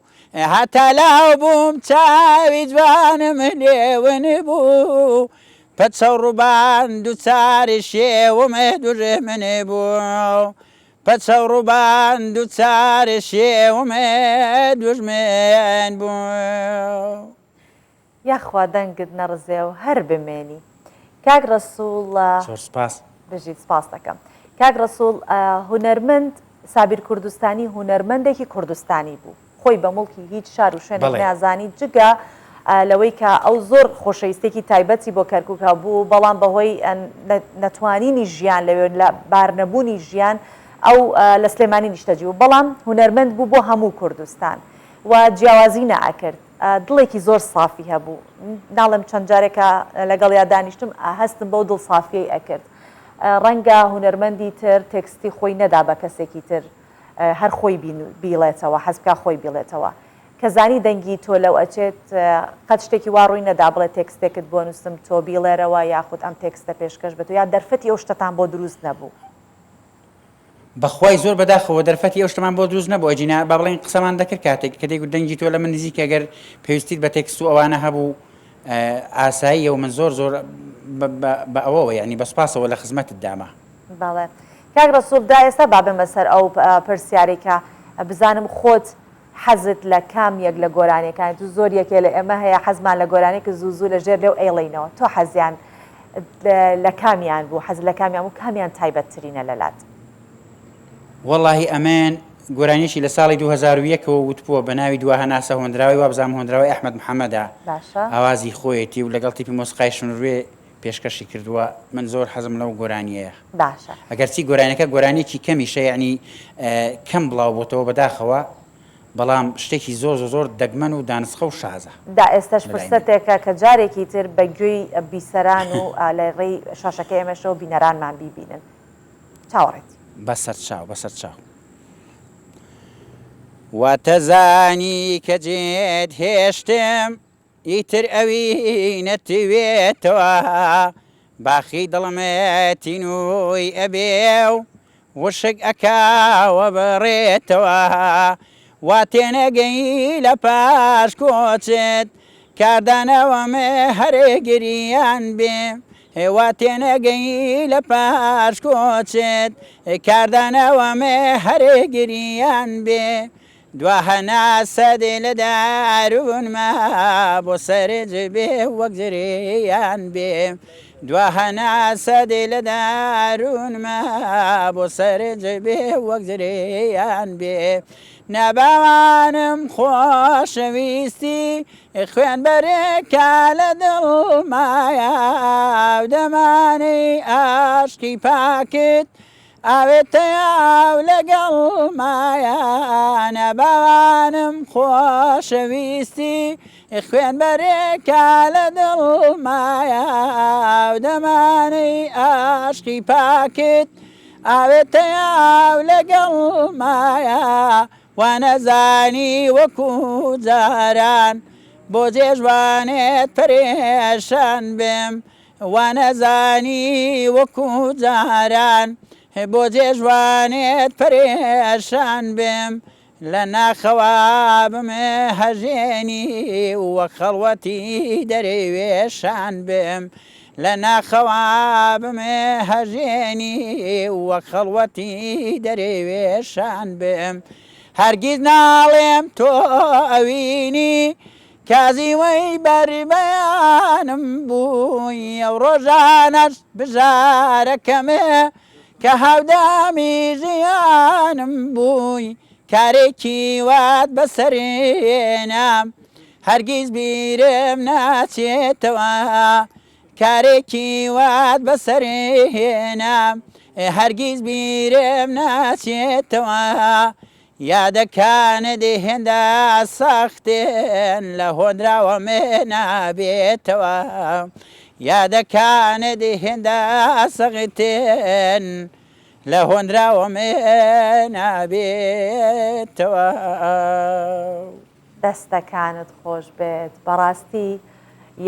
هەتا لاو بووم چاوی جوانم لێ ون بوو پەچەو ڕووبان دووچاری شێوم دوژمن بوو پەچەو ڕووبان دووچاری شێوم دوژمن بوو. یاخوا دەنگت نەڕزێ و هەر بمێنی کاک ڕەسوڵ. زۆر سوپاس. بژیت سپاست دەکەم کاک ڕەسوڵ هونەرمەند سابیر کوردستانی هونەرمەندێکی کوردستانی بوو خۆی بە موڵکی هیچ شار و شوێنێک بەڵێ. نازانی جگە لەوەی کە ئەو زۆر خۆشەویستێکی تایبەتی بۆ کەرکوک هەبوو بەڵام بەهۆی نەتوانینی ژیان لەوێ لە بارنەبوونی ژیان ئەو لە سلێمانی نیشتەجی بوو بەڵام هونەرمەند بوو بۆ هەموو کوردستان و جیاوازی نەئەکرد دڵێکی زۆر سافی هەبوو ناڵێم چەند جارێکە لەگەڵیا دانیشتم هەستم بەو دڵ سافیەی ئەکرد ڕەنگە هونەرمەندی تر تێکستی خۆی نەدا بە کەسێکی تر هەر خۆی بیڵێتەوە حەز بکا خۆی بیڵێتەوە کە زانی دەنگی تۆ لەو ئەچێت قەت شتێکی وا ڕووی نەدا بڵێ تێکستێکت بۆ نووسم تۆ بیڵێرەوە یاخود ئەم تێکستە پێشکەش بە تۆ یا دەرفەتی ئەو شتەتان بۆ دروست نەبوو؟ بەخوای زۆر بەداخەوە دەرفەتی ئەو شتەمان بۆ دروست نەبوو ئەگینا با بڵێین قسەمان دەکرد کاتێک کە دەیگوت دەنگی تۆ لە من نزیکە گەر پێویستیت بە تێکست و ئەوانە هەبوو ئاساییە و من زۆر زۆر بە ئەوەوە یعنی بە سوپاسەوە لە خزمەتت دامە. بەڵێ کاک ڕەسوڵ دا ئێستا با بێمە سەر ئەو پرسیارەی کە بزانم خۆت حەزت لە کام یەک لە گۆرانیەکانی تو زۆر یەکێ لە ئێمە هەیە حەزمان لە گۆرانیەکە زوو زوو لە ژێر لێو ئەیڵێینەوە تۆ حەزیان لە کامیان بوو حەز لە کامیان بوو کامیان تایبەتترینە لەلات؟ وەڵاهی ئەمن گۆرانیەکی لە ساڵی 2001 ەوە وتبووە بە ناوی دوا هەناسە هۆنراوەی وابزانم هۆنراوەی ئەحمەد محەمەدە باشە. ئاوازی خۆیەتی و لەگەڵ تیپی مۆسیقای شنروێ پێشکەشی کردووە من زۆر حەزم لەو گۆرانیەیە باشە. ئەگەرچی گۆرانیەکە گۆرانیەکی کەمیشە یەعنی کەم بڵاو بۆتەوە بەداخەوە بەڵام شتێکی زۆر زۆر زۆر دەگمەن و دانسقە و شازە دا ئێستاش لەلای من. فرسەتێکە کە جارێکی تر بە گوێی بیسەران و لە ڕێی شاشەکەی ئێمەشەوە بینەرانمان بیبینن. چاوەڕێت. بەسەرچاو بەسەرچاو. واتەزانی کە جێت هێشتم ئیتر ئەوی نەتوێتەوە باخی دڵم تینووی ئەبێ و وشک ئەکاوە بڕێتەوە وا تێنەگەی لە پاش کۆچت کاردانەوەم هەر گریان بێ وا تێنەگەی لە پاش کۆچت کاردانەوەم هەر گریان بێ. دوا هەناسەت لە دەروونما بۆ سەرنج بێ وەک جریان بێ دوا هەناسەت لە دەروونما بۆ سەرنج بێ وەک جریان بێ ناباوانم خۆشەویستی خوێن بەرێکا لە دڵمایە و دەمانەی ئاشقی پاکت ئاوێتەیاو لەگەڵ مایانە باوانم خۆشەویستی خوێن بەرێکا لە دڵ مایاو دەمانەی ئاشقی پاکت ئاوێتەیاو لەگەڵ مایە وانەزانی وەکو جاران بۆ جێژوانێت پەرێشان بم وانەزانی وەکو جاران بۆ جێژوانێت پەرێشان بم لە ناخەوە بمهەژێنی وەک خەڵوەتی دەروێشان بم لە ناخەوە بمهەژێنی وەک خەڵوەتی دەروێشان بم هەرگیز ناڵێم تۆ ئەوینی کازیوەی بەر بەیانم بووی ئەو ڕۆژانەش بژارەکەمێ کە هاودامی ژیانم بووی کارێکی وات بەسەرێنام هەرگیز بیرم ناچێتەوە کارێکی وات بەسەرێنام هەرگیز بیرم ناچێتەوە یادەکانت هێندە سەختن لە هۆنراوەم نابێتەوە یادەکانت هێندە سەختن لە هۆنراوەم نابێتەوە. دەستەکانت خۆش بێت بەڕاستی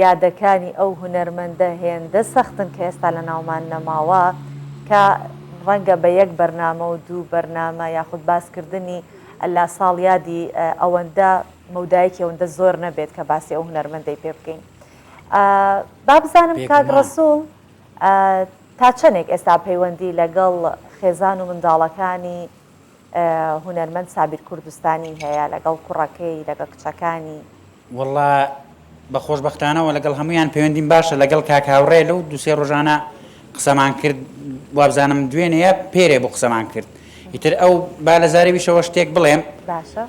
یادەکانی ئەو هونەرمەندە هێندە سەختن کە ئێستا لە ناومان نەماوە کە ڕەنگە بە یەک بەرنامە و دوو بەرنامە یاخود باسکردنی لە ساڵیادی ئەوەندە مەودایەکی ئەوەندە زۆر نەبێت کە باسی ئەو هونەرمەندەی پێ بکەین با بزانم کاک ڕەسوڵ تا چەندێک ئێستا پەیوەندی لەگەڵ خێزان و منداڵەکانی هونەرمەند سابیر کوردستانی هەیە لەگەڵ کوڕەکەی لەگەڵ کچەکانی؟ وەڵا بە خۆشبەختانەوە لەگەڵ هەموویان پەیوەندیم باشە لەگەڵ کاک هاوڕێ لەو دوو سێ ڕۆژانە قسەمان کرد وابزانم دوێنێ یا پێرێ بوو قسەمان کرد ئیتر ئەو با لە زارەویشەوە شتێک بڵێم باشە.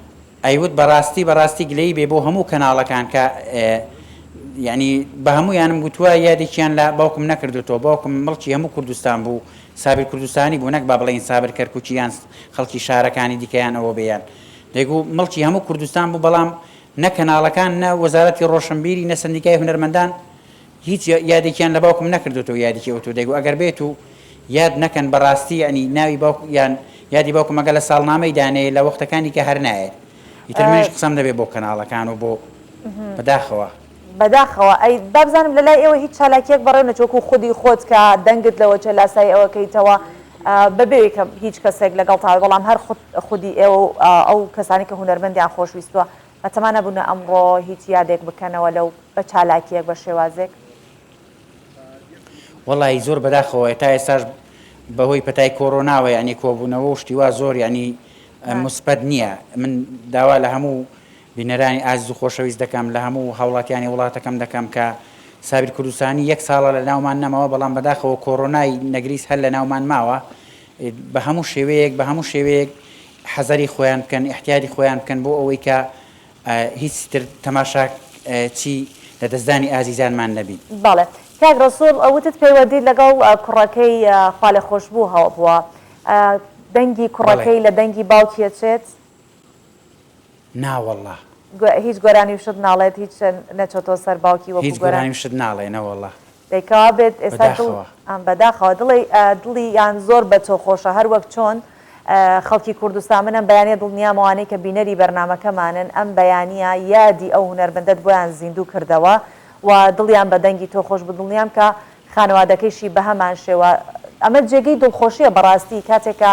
ئەیوت بەڕاستی بەڕاستی گلەیی بێ بۆ هەموو کەناڵەکان کە یعنی بە هەموویانم گوتووە یادێکیان لە باوکم نەکردوتەوە باوکم مڵکی هەموو کوردستان بوو سابیر کوردستانی بوو نەک با بڵێین سابر کەرکوکی یان خەڵکی شارەکانی دیکە یان ئەوە بێ یان دەیگو مڵکی هەموو کوردستان بوو بەڵام نە کەناڵەکان نە وەزارەتی ڕۆشنبیری نە سەندیکای هونەرمەندان هیچ یادێکیان لە باوکم نەکردوتەوە یادێکی ئەوتۆ دەیگو ئەگەر بێت و یاد نەکەن بەڕاستی یعنی ناوی باوک یان یادی باوکم ئەگەر لە ساڵنامەی دانێ لە وەختەکانی کە هەر نایەت ئیتر منیش قسەم دەبێ بۆ کەناڵەکان و بۆ بەداخەوە. بەداخەوە ئەی بابزانم لەلای ئێوە هیچ چالاکیەک بەڕێوە نەچوو وەکو خودی خۆت کە دەنگت لەوە چێ لاسایی ئەوە کەیتەوە بەبێ کە هیچ کەسێک لەگەڵتا بێ بەڵام هەر خودی ئێوە و ئەو کەسانی کە هونەرمەندیان خۆشویستووە بەتەما نەبوونە ئەمڕۆ هیچ یادێک بکەنەوە لەو بە چالاکیەک بە شێوازێک؟ وەڵایی زۆر بەداخەوە تا ئێستاش بەهۆی پەتای کۆرۆناوە یانی کۆبوونەوە و شتی وا زۆر یانی موسبەت نییە من داوا لە هەموو بینەرانی ئازیز و خۆشەویست دەکەم، لە هەموو هاوڵاتیانی وڵاتەکەم دەکەم کە سابیر کوردستانی یەک ساڵە لە ناومان نەماوە، بەڵام بەداخەوە کۆرۆنای نەگریس هەر لە ناومان ماوە، بە هەموو شێوەیەک بە هەموو شێوەیەک حەزەری خۆیان بکەن، ئیحتیادی خۆیان بکەن بۆ ئەوەی کە هیچ تر تەماشا چی لە دەستدانی ئازیزانمان نەبین. بەڵێ کاک ڕەسوڵ وتت پەیوەندیت لەگەڵ کوڕەکەی خوالێخۆشبوو هەبووە، دەنگی کوڕەکەی لە دەنگی باوکی ئەچێت؟ نا وەڵا. هیچ گۆرانی و شت ناڵێت هیچ نەچۆتەوە سەر باوکی وەکو هیچ گۆرانی و شت ناڵێ نەوەڵا. دەی کەوا بێت ئێستا دڵ بەداخەوە دڵی دڵی یان زۆر بە تۆ خۆشە هەر وەک چۆن خەڵکی کوردستان من ئەم بەیانیە دڵنیام ئەوانەی کە بینەری بەرنامەکەمانن ئەم بەیانیە یادی ئەو هونەرمەندەت بۆیان زیندوو کردەوە و دڵیان بە دەنگی تۆ خۆش بوو دڵنیام کە خانەوادەکەیشی بەهەمان شێوە ئەمە جێگەی دڵخۆشیە بەڕاستی کاتێک کە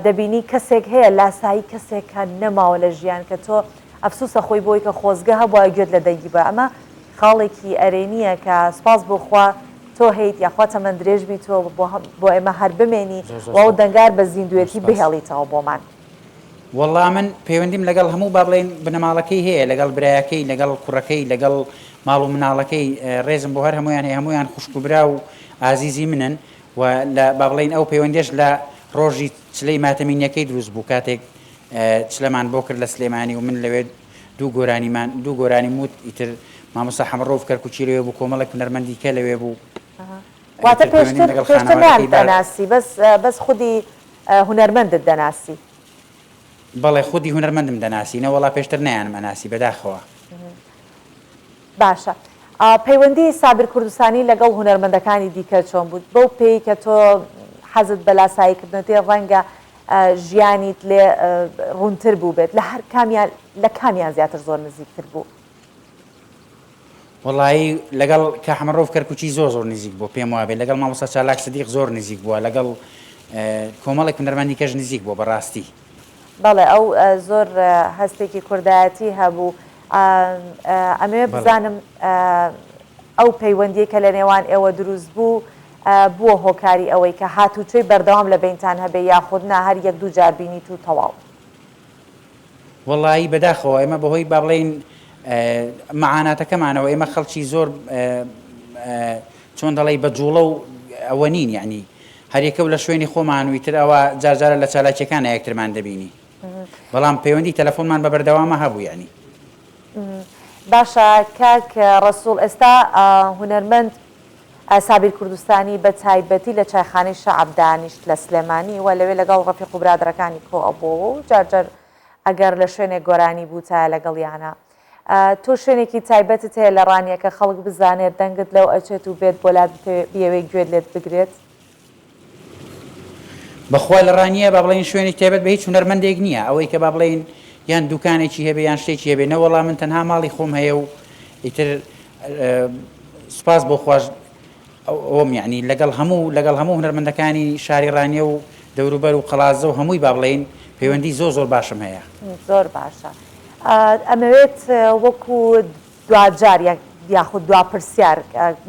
دەبینی کەسێک هەیە لاسایی کەسێکە نەماوە لە ژیان کە تۆ ئەفسوسە خۆی بۆی کە خۆزگە هەبوایە گوێت لە دەنگی بوایە ئەمە خاڵێکی ئەرێنیە کە سوپاس بۆ خوا تۆ هەیت یاخوا تەمەن درێژ بی تۆ بۆ ئێمە هەر بمێنی زۆر زۆر و ئەو سوپاس دەنگار بە زۆر زیندوێتی سوپاس. بهێڵیتەوە بۆمان. وەڵا من پەیوەندیم لەگەڵ هەموو با بڵێین بنەماڵەکەی هەیە لەگەڵ برایەکەی لەگەڵ کوڕەکەی لەگەڵ ماڵ و مناڵەکەی ڕێزم بۆ هەر هەموویان هەیە هەموویان خوشک و برا و ئازیزی منن و لە با بڵێین ئەو پەیوەندیش لە ڕۆژی چلەی ماتەمینیەکەی دروست بوو کاتێک چلەمان بۆ کرد لە سلێمانی و من لەوێ دوو گۆرانیمان دوو گۆرانیم وت ئیتر مامۆستا حەمەڕەوف کەرکوکی لەوێ بوو کۆمەڵێک هونەرمەندی کە لەوێ بوو. واتە پێشتر پێشتر نەیانتئەناسی بەس بەس خودی هونەرمەندت دەناسی؟ بەڵێ خودی هونەرمەندم دەناسی نەوەڵا پێشتر نەیانم ئەناسی بەداخەوە. باشە پەیوەندی سابیر کوردستانی لەگەڵ هونەرمەندەکانی دیکە چۆن بوو؟ بەو پێی کە تۆ حەزت بە لاسایی کردنەتی ڕەنگە ژیانیت لێ ڕوونتر بووبێت لە هەر کامیان لە کامیان زیاتر زۆر نزیکتر بوو؟ وەڵایی لەگەڵ کا حەمە ڕەوف کەرکوکی زۆر زۆر نزیک بووە پێم وابێ لەگەڵ مامۆستا چالاک سدیق زۆر نزیک بووە لەگەڵ کۆمەڵێک هونەرمەندی کەش نزیک بووە بەڕاستی. بەڵێ ئەو زۆر هەستێکی کوردایەتی هەبوو ئەمەوێ بزانم ئەو پەیوەندیەی کە لە نێوان ئێوە دروست بوو بووە هۆکاری ئەوەی کە هاتوچۆی بەردەوام لە بەینتان هەبێ یاخود نا هەر یەک دوو جار بینیت و تەواو؟ وەڵایی بەداخەوە ئێمە بەهۆی با بڵێین مەعاناتەکەمانەوە ئێمە خەڵکی زۆر چۆن دەڵێی بە جوڵە و ئەوە نین یعنی هەریەکە و لە شوێنی خۆمان و ئیتر ئەوە جارجارە لە چالاکیەکانە یەکترمان دەبینی بەڵام پەیوەندی تەلەفۆنمان بە بەردەوامە هەبوو یعنی. باشە کاک ڕەسوڵ ئێستا هونەرمەند سابیر کوردستانی بە تایبەتی لە چایخانەی شەعب دانیشت لە سلێمانی و لەوێ لەگەڵ ڕەفیق و برادەرەکانی کۆ ئەبۆوە و جار جار ئەگەر لە شوێنێک گۆرانی بووتایە لەگەڵیانە. تۆ شوێنێکی تایبەتت هەیە لە ڕانیە کە خەڵک بزانێت دەنگت لەو ئەچێت و بێت بۆ لات بیەوێت گوێت لێت بگرێت؟ بەخوا لە ڕانیە با بڵێین شوێنێکی تایبەت بە هیچ هونەرمەندێک نییە ئەوەی کە با بڵێین یان دوکانێکی هەبێ یان شتێکی هەبێ نەوەڵا من تەنها ماڵی خۆم هەیە و ئیتر سوپاس بۆ خواش ئەوم یعنی لەگەڵ هەموو لەگەڵ هەموو هونەرمەندەکانی شاری ڕانیە و دەوروبەر و قەڵازە و هەمووی با بڵێین پەیوەندی زۆر زۆر باشم هەیە. زۆر باشە ئەمەوێت وەکو دواجار یاخود دوا پرسیار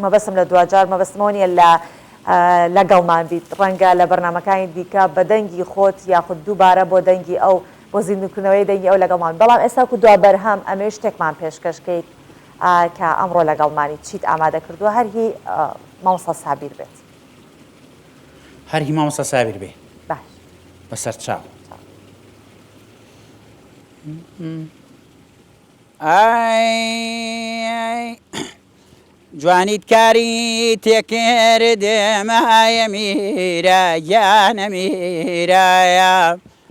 مەبەستم لە دواجار مەبەستمەوە نییە لە لەگەڵمان بیت ڕەنگە لە بەرنامەکانی دیکە بە دەنگی خۆت یاخود دووبارە بۆ دەنگی ئەو بۆ زیندووکردنەوەی دەنگی ئەو لەگەڵمان بەڵام ئێستا کو دوا بەرهەم ئەمەوێت شتێکمان پێشکەش کەیت کە ئەمڕۆ لەگەڵمانی چیت ئامادە کردووە هەر هی مامۆستا سابیر بێت. هەر هی مامۆستا سابیر بێ. باش. بەسەر چاو. ئای جوانیت کاری تێکردم ئایە میرە گیانە میرایە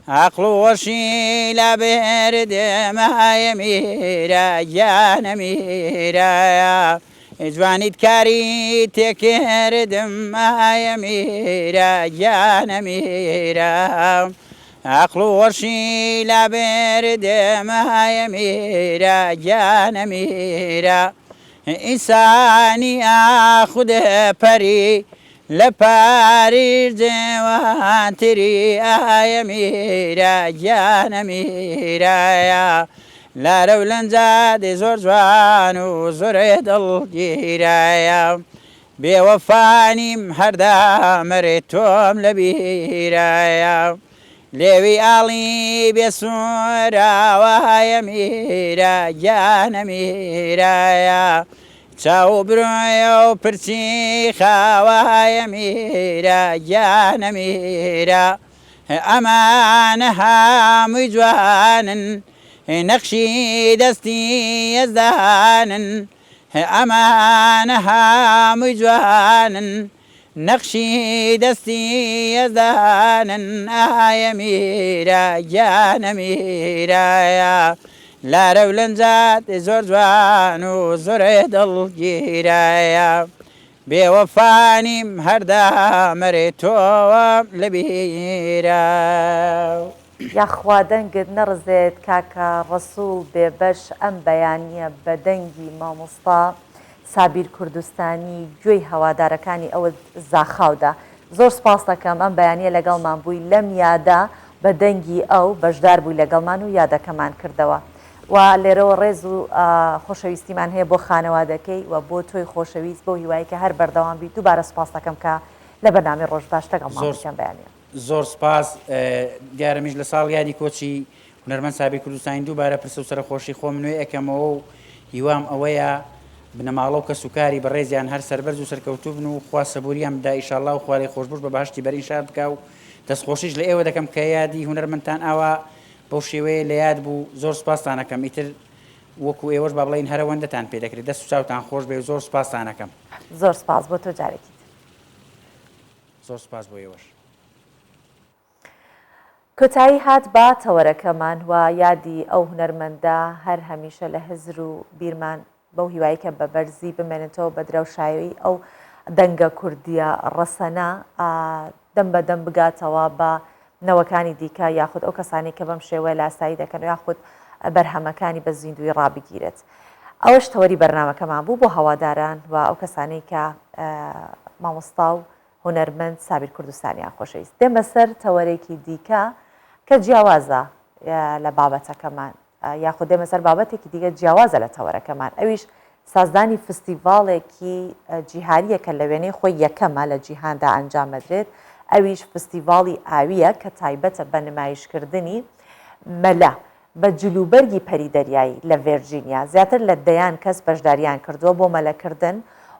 عەقڵ و هۆشی لابردم ئایە میرە گیانە میرایە جوانیت کاری تێکردم ئایە میرە گیانە میرە عەقڵ و هۆشی لابردم ئایە میرە گیانە میرە ئینسانی ئاخود پەری لە پاریس جوانتری ئایە میرە گیانە میرەیە لارە و لەنجات زۆر جوان و زۆر دڵگیرەیە بێوەفانیم هەردەمر تۆم لە بیرەیە لێوی ئاڵی بێ سووراوایە میرە گیانە میرەیە چاو و برۆیە و پرچی خاوایە میرە گیانە میرە ئەمانە هەمووی جوانن نەخشی دەستی یەزدانن ئەمانە هەمووی جوانن نەخشی دەستی یەزدانن ئایە میرە گیانە میرەیە لارە و لەنجات زۆر جوان و زۆر دڵگیرەیە بێوەفانیم هەردەمر تۆوەم لەبیرە. یاخوا دەنگت نەڕزێت کاکە ڕەسوڵ بێبەش ئەم بەیانیە بە دەنگی مامۆستا سابیر کوردستانی گوێی هەوادارەکانی ئەوت زاخاو دا زۆر سوپاست ئەکەم ئەم بەیانیە لەگەڵمان بووی لەم یادە بە دەنگی ئەو بەشدار بووی لەگەڵمان و یادەکەمان کردەوە و لێرەوە ڕێز و خۆشەویستیمان هەیە بۆ خانەوادەکەی و بۆ تۆی خۆشەویست بەو هیوای کە هەر بەردەوام بیت دووبارە سوپاست ئەکەم کە لە بەرنامەی ڕۆژ باش لەگەڵمان زۆر بوویت ئەم بەیانیە. زۆر سوپاس دیارە منیش لە ساڵیادی کۆچی. هونەرمەند سابیر کوردستانی دووبارە پرسە و سەرەخۆشی خۆم نوێ ئەکەمەوە و هیوام ئەوەیە بنەماڵە و کەسوکاری بەڕێزیان هەر سەربەرز و سەرکەوتوو بن و خوا سەبوریان بدا ئیشاڵڵا و خوا لێخۆشبووش بە بەهەشتی بەرین شاد بکا و دەستخۆشیش لە ئێوە دەکەم کە یادی هونەرمەندتان ئاوا بەو شێوەیە لە یاد بوو زۆر سوپاستان ئەکەم ئیتر وەکو ئێوەش با بڵێین هەرەوەندەتان پێ دەکرێت دەست و چاوتان خۆش بێ و زۆر سوپاستان ئەکەم. زۆر سوپاس بۆ تۆ جارێکی تر. زۆر سوپاس بۆ ئێوەش. کۆتایی هات بە تەوەرەکەمان و یادی ئەو هونەرمەندە هەر هەمیشە لە هزر و بیرمان بەو هیوای کە بە بەرزی بمێنێتەوە بە درەوشاوی ئەو دەنگە کوردیە ڕەسەنە دەم بە دەم بگاتەوە بە نەوەکانی دیکە یاخود ئەو کەسانی کە بەم شێوەیە لاسایی دەکەن و یاخود بەرهەمەکانی بە زیندووی ڕابگیرێت. ئەوەش تەوەری بەرنامەکەمان بوو بۆ هەواداران و ئەو کەسانەی کە مامۆستا و هونەرمەند سابیر کوردستانیان خۆشەویست. دێمە سەر تەوەرێکی دیکە کە جیاوازە لە بابەتەکەمان یاخود دێمە سەر بابەتێکی دیکە جیاوازە لە تەوەرەکەمان ئەویش سازدانی فستیڤاڵێکی جیهانیە کە لە وێنەی خۆی یەکەمە لە جیهاندا ئەنجام ئەدرێت ئەویش فستیڤاڵی ئاویە کە تایبەتە بە نمایشکردنی مەلە بە جلوبەرگی پەری دەریایی لە ڤێرجینیا، زیاتر لە دەیان کەس بەشدارییان کردووە بۆ مەلەکردن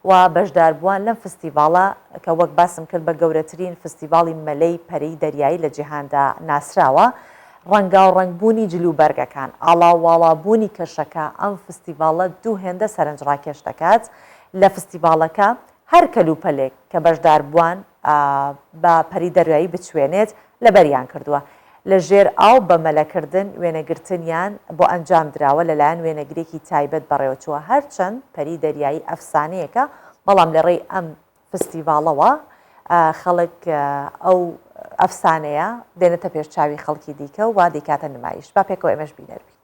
و بەشداربووان لەم فستیڤاڵە کە وەک باسم کرد بە گەورەترین فستیڤاڵی مەلەی پەریی دەریایی لە جیهاندا ناسراوە. ڕەنگاوڕەنگبوونی جلوبەرگەکان، ئاڵاوواڵابوونی کەشەکە ئەم فستیڤاڵە دوو هێندە سەرنجڕاکێش دەکات، لە فستیڤاڵەکە هەر کەلوپەلێک کە بەشداربووان بە پەری دەریایی بچوێنێت لەبەریان کردووە. لە ژێر ئاو بە مەلەکردن وێنەگرتنیان بۆ ئەنجام دراوە لەلایەن وێنەگرێکی تایبەت بەڕێوەچووە هەرچەند پەری دەریایی ئەفسانەیەکە بەڵام لە ڕێی ئەم فستیڤاڵەوە خەڵک ئەو ئەفسانەیە دێنێتە پێش چاوی خەڵکی دیکە و دەیکاتە نمایش با پێکەوە ئێمەش بینەر بین.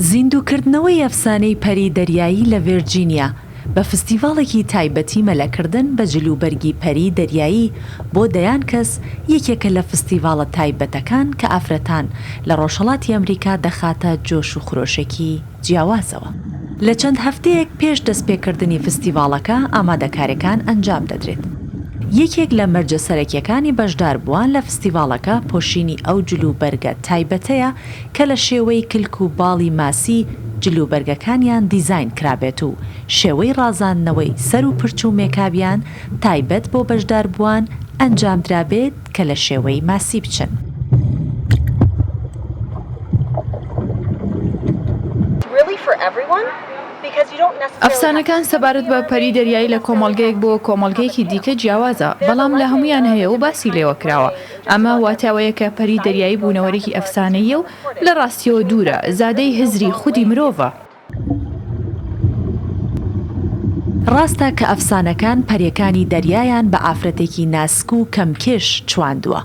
زیندووکردنەوەی ئەفسانەی پەری دەریایی لە ڤێرجینیا بە فستیڤاڵێکی تایبەتی مەلەکردن بە جلوبەرگی پەری دەریایی بۆ دەیان کەس یەکێکە لە فستیڤاڵە تایبەتەکان کە ئافرەتان لە ڕۆژهەڵاتی ئەمریکا دەخاتە جۆش و خرۆشێکی جیاوازەوە. لە چەند هەفتەیەک پێش دەستپێکردنی فستیڤاڵەکە ئامادەکارێکان ئەنجام دەدرێت. یەکێک لە مەرجە سەرەکیەکانی بەشداربووان لە فستیڤاڵەکە پۆشینی ئەو جل و بەرگە تایبەتەیە کە لە شێوەی کلک و باڵی ماسی جل و بەرگەکانیان دیزاین کرابێت و شێوەی ڕازاندنەوەی سەر و پرچ و مێکابیان تایبەت بۆ بەشداربووان ئەنجامدرابێت کە لە شێوەی ماسی بچن. ئەفسانەکان سەبارەت بە پەری دەریایی لە کۆمەڵگەیەک بۆ کۆمەڵگەیەکی دیکە جیاوازە، بەڵام لە هەموویان هەیە و باسی لێوە کراوە. ئەمە واتای ئەوەیە کە پەری دەریایی بوونەوەرێکی ئەفسانەییە و لە ڕاستییەوە دوورە، زادەی هزری خودی مرۆڤە. ڕاستە کە ئەفسانەکان پەریەکانی دەریایان بە ئافرەتێکی ناسک و کەم کێش چواندووە،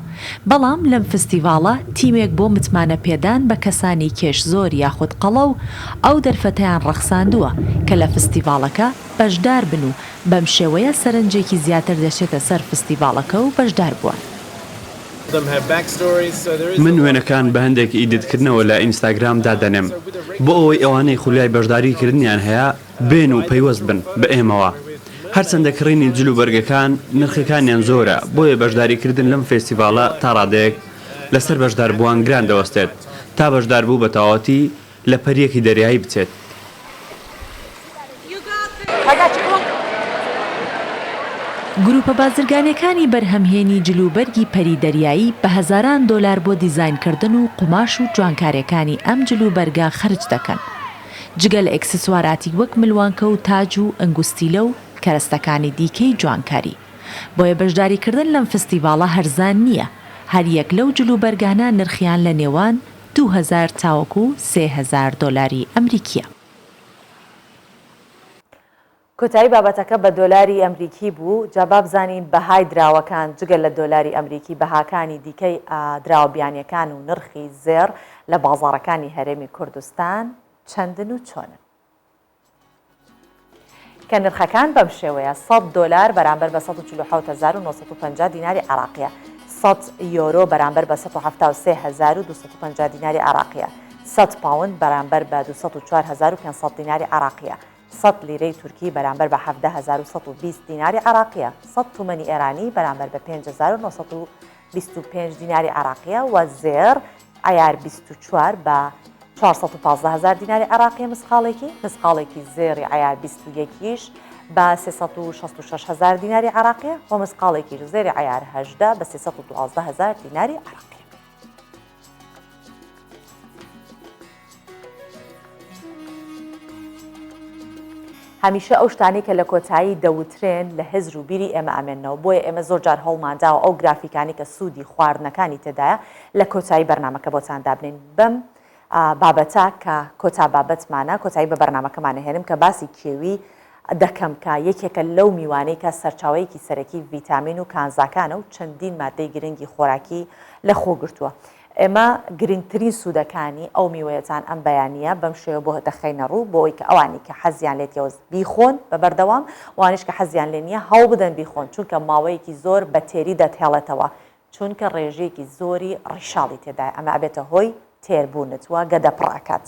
بەڵام لەم فستیڤاڵە تیمێک بۆ متمانە پێدان بە کەسانی کێش زۆر یاخود قەڵەو ئەو دەرفەتەیان ڕەخساندووە کە لە فستیڤاڵەکە بەشدار بن و بەم شێوەیە سەرنجێکی زیاتر دەچێتە سەر فستیڤاڵەکە و بەشداربووان. من وێنەکان بە هەندێک edit کردنەوە لە ئینستاگرام دادەنێم بۆ ئەوەی ئەوانەی خولیای بەشداری کردنیان هەیە بێن و پەیوەست بن بە ئێمەوە. هەرچەندە کڕینی جل و بەرگەکان نرخەکانیان زۆرە بۆیە بەشداری کردن لەم فێستیڤاڵە تا ڕادەیەک لەسەر بەشداربووان گران دەوەستێت تا بەشداربوو بە تەواوەتی لە پەرییەکی دەریایی بچێت. گروپە بازرگانیەکانی بەرهەمهێنی جلوبەرگی پەری دەریایی بە هەزاران دۆلار بۆ دیزاینکردن و قوماش و جوانکاریەکانی ئەم جلوبەرگە خەرج دەکەن. جگە لە ئێکسسواراتی وەک ملوانکە و تاج و ئەنگوستیلە و کەرەستەکانی دیکەی جوانکاری. بۆیە بەشداریکردن لەم فستیڤاڵە هەرزان نییە، هەر یەک لەو جلوبەرگانە نرخیان لە نێوان 2000 تاوەکو 3000 دۆلاری ئەمریکییە. کۆتایی بابەتەکە بە دۆلاری ئەمریکی بوو، جا با بزانین بەهای دراوەکان جگە لە دۆلاری ئەمریکی بەهاکانی دیکەی دراوە بیانیەکان و نرخی زێڕ لە بازاڕەکانی هەرێمی کوردستان چەندن و چۆنن؟ کە نرخەکان بەم شێوەیە، سەد دۆلار بەرامبەر بە 147950 دیناری عێراقیە، سەد یۆرۆ بەرامبەر بە 173250 دیناری عێراقیە، سەد پاوند بەرامبەر بە 204500 دیناری عێراقیە، سەد لیرەی تورکی بەرامبەر بە 17120 دیناری عێراقیە، سەد تومەنی ئێرانی بەرامبەر بە 5900. 25 دیناری عێراقیە و زێڕ عەیار 24 بە 415 هەزار دیناری عێراقیە مسقاڵێکی، مسقاڵێکی زێڕی عەیار 21 یش بە 366 هەزار دیناری عێراقیە و مسقاڵێکیش زێری عەیار 18 بە 312 هەزار دیناری عێراقیە. هەمیشە ئەو شتانەی کە لە کۆتایی دەوترێن لە هزر و بیری ئێمە ئەمێننەوە، بۆیە ئێمە زۆر جار هەوڵمان داوە ئەو گرافیکانەی کە سوودی خواردنەکانی تێدایە لە کۆتایی بەرنامەکە بۆتان دابنێین. بەم بابەتە کە کۆتا بابەتمانە کۆتایی بە بەرنامەکەمان ئەهێنم کە باسی کێوی دەکەم کە یەکێکە لەو میوانەی کە سەرچاوەیەکی سەرەکی ڤیتامین و کانزاکانە و چەندین ماددەی گرنگی خۆراکی لەخۆگرتووە. ئێمە گرنگترین سوودەکانی ئەو میوەیەتان ئەم بەیانییە بەم شێوە بۆ دەخەینە ڕوو بۆ ئەوەی کە ئەوانەی کە حەزیان لێتیەوە بیخۆن بە بەردەوام وانیش کە حەزیان لێ نییە هەوڵبدەن بیخۆن چونکە ماوەیەکی زۆر بە تێری دەتهێڵێتەوە چونکە ڕێژەیەکی زۆری ڕیشاڵی تێدایە ئەمە ئەبێتە هۆی تێربوونت و گەدە پڕ ئەکات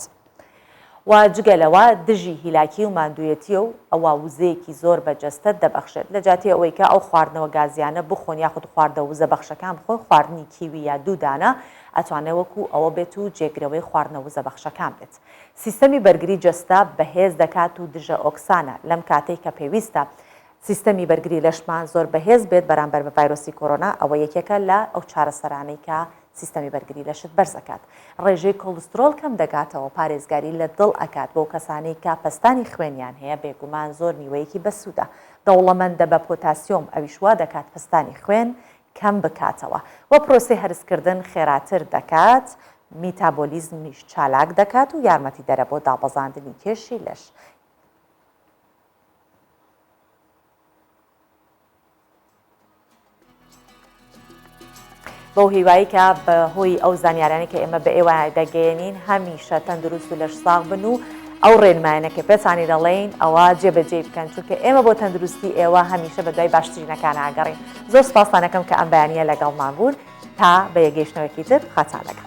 و جگە لەوە دژی هیلاکی و ماندوویەتیە و ئەوا وزەیەکی زۆر بە جەستەت دەبەخشێت لە جیاتی ئەوەی کە ئەو خواردنەوە گازیانە بخۆن یاخود خواردە وزە بەخشەکان بخۆن خواردنی کیوی یا دوو دانە ئەتوانێت وەکو ئەوە بێت و جێگرەوەی خواردنە وزە بەخشەکان بێت سیستەمی بەرگری جەستە بەهێز دەکات و دژە ئۆکسانە لەم کاتەی کە پێویستە سیستەمی بەرگری لەشمان زۆر بەهێز بێت بەرامبەر بە ڤایرۆسی کۆرۆنا، ئەوە یەکێکە لە ئەو چارەسەرانەی کە سیستەمی بەرگری لەشت بەرز ئەکات. ڕێژەی کۆڵسترۆڵ کەم دەکاتەوە، پارێزگاری لە دڵ ئەکات، بۆ کەسانەی کە پەستانی خوێنیان هەیە بێگومان زۆر میوەیەکی بەسوودە. دەوڵەمەندە بە پۆتاسیۆم ئەویش وا دەکات پەستانی خوێن کەم بکاتەوە و پرۆسەی هەرسکردن خێراتر دەکات، میتابۆلیزمیش چالاک دەکات و یارمەتیدەرە بۆ دابەزاندنی کێشی لەش. بەو هیوایی کە بە هۆی ئەو زانیارانەی کە ئێمە بە ئێوە دەگەیەنین هەمیشە تەندروست و لەش ساغ بن و ئەو ڕێنمایانە کە پێتانی دەڵێین ئەوە جێبەجێی بکەن چونکە ئێمە بۆ تەندروستی ئێوە هەمیشە بە دوای باشترینەکان ئاگەڕین زۆر سپاستان ئەکەم کە ئەم بەیانیە لەگەڵمان بوون تا بە یەکگەیشتنەوەکی تر خاتان لەگەڵ.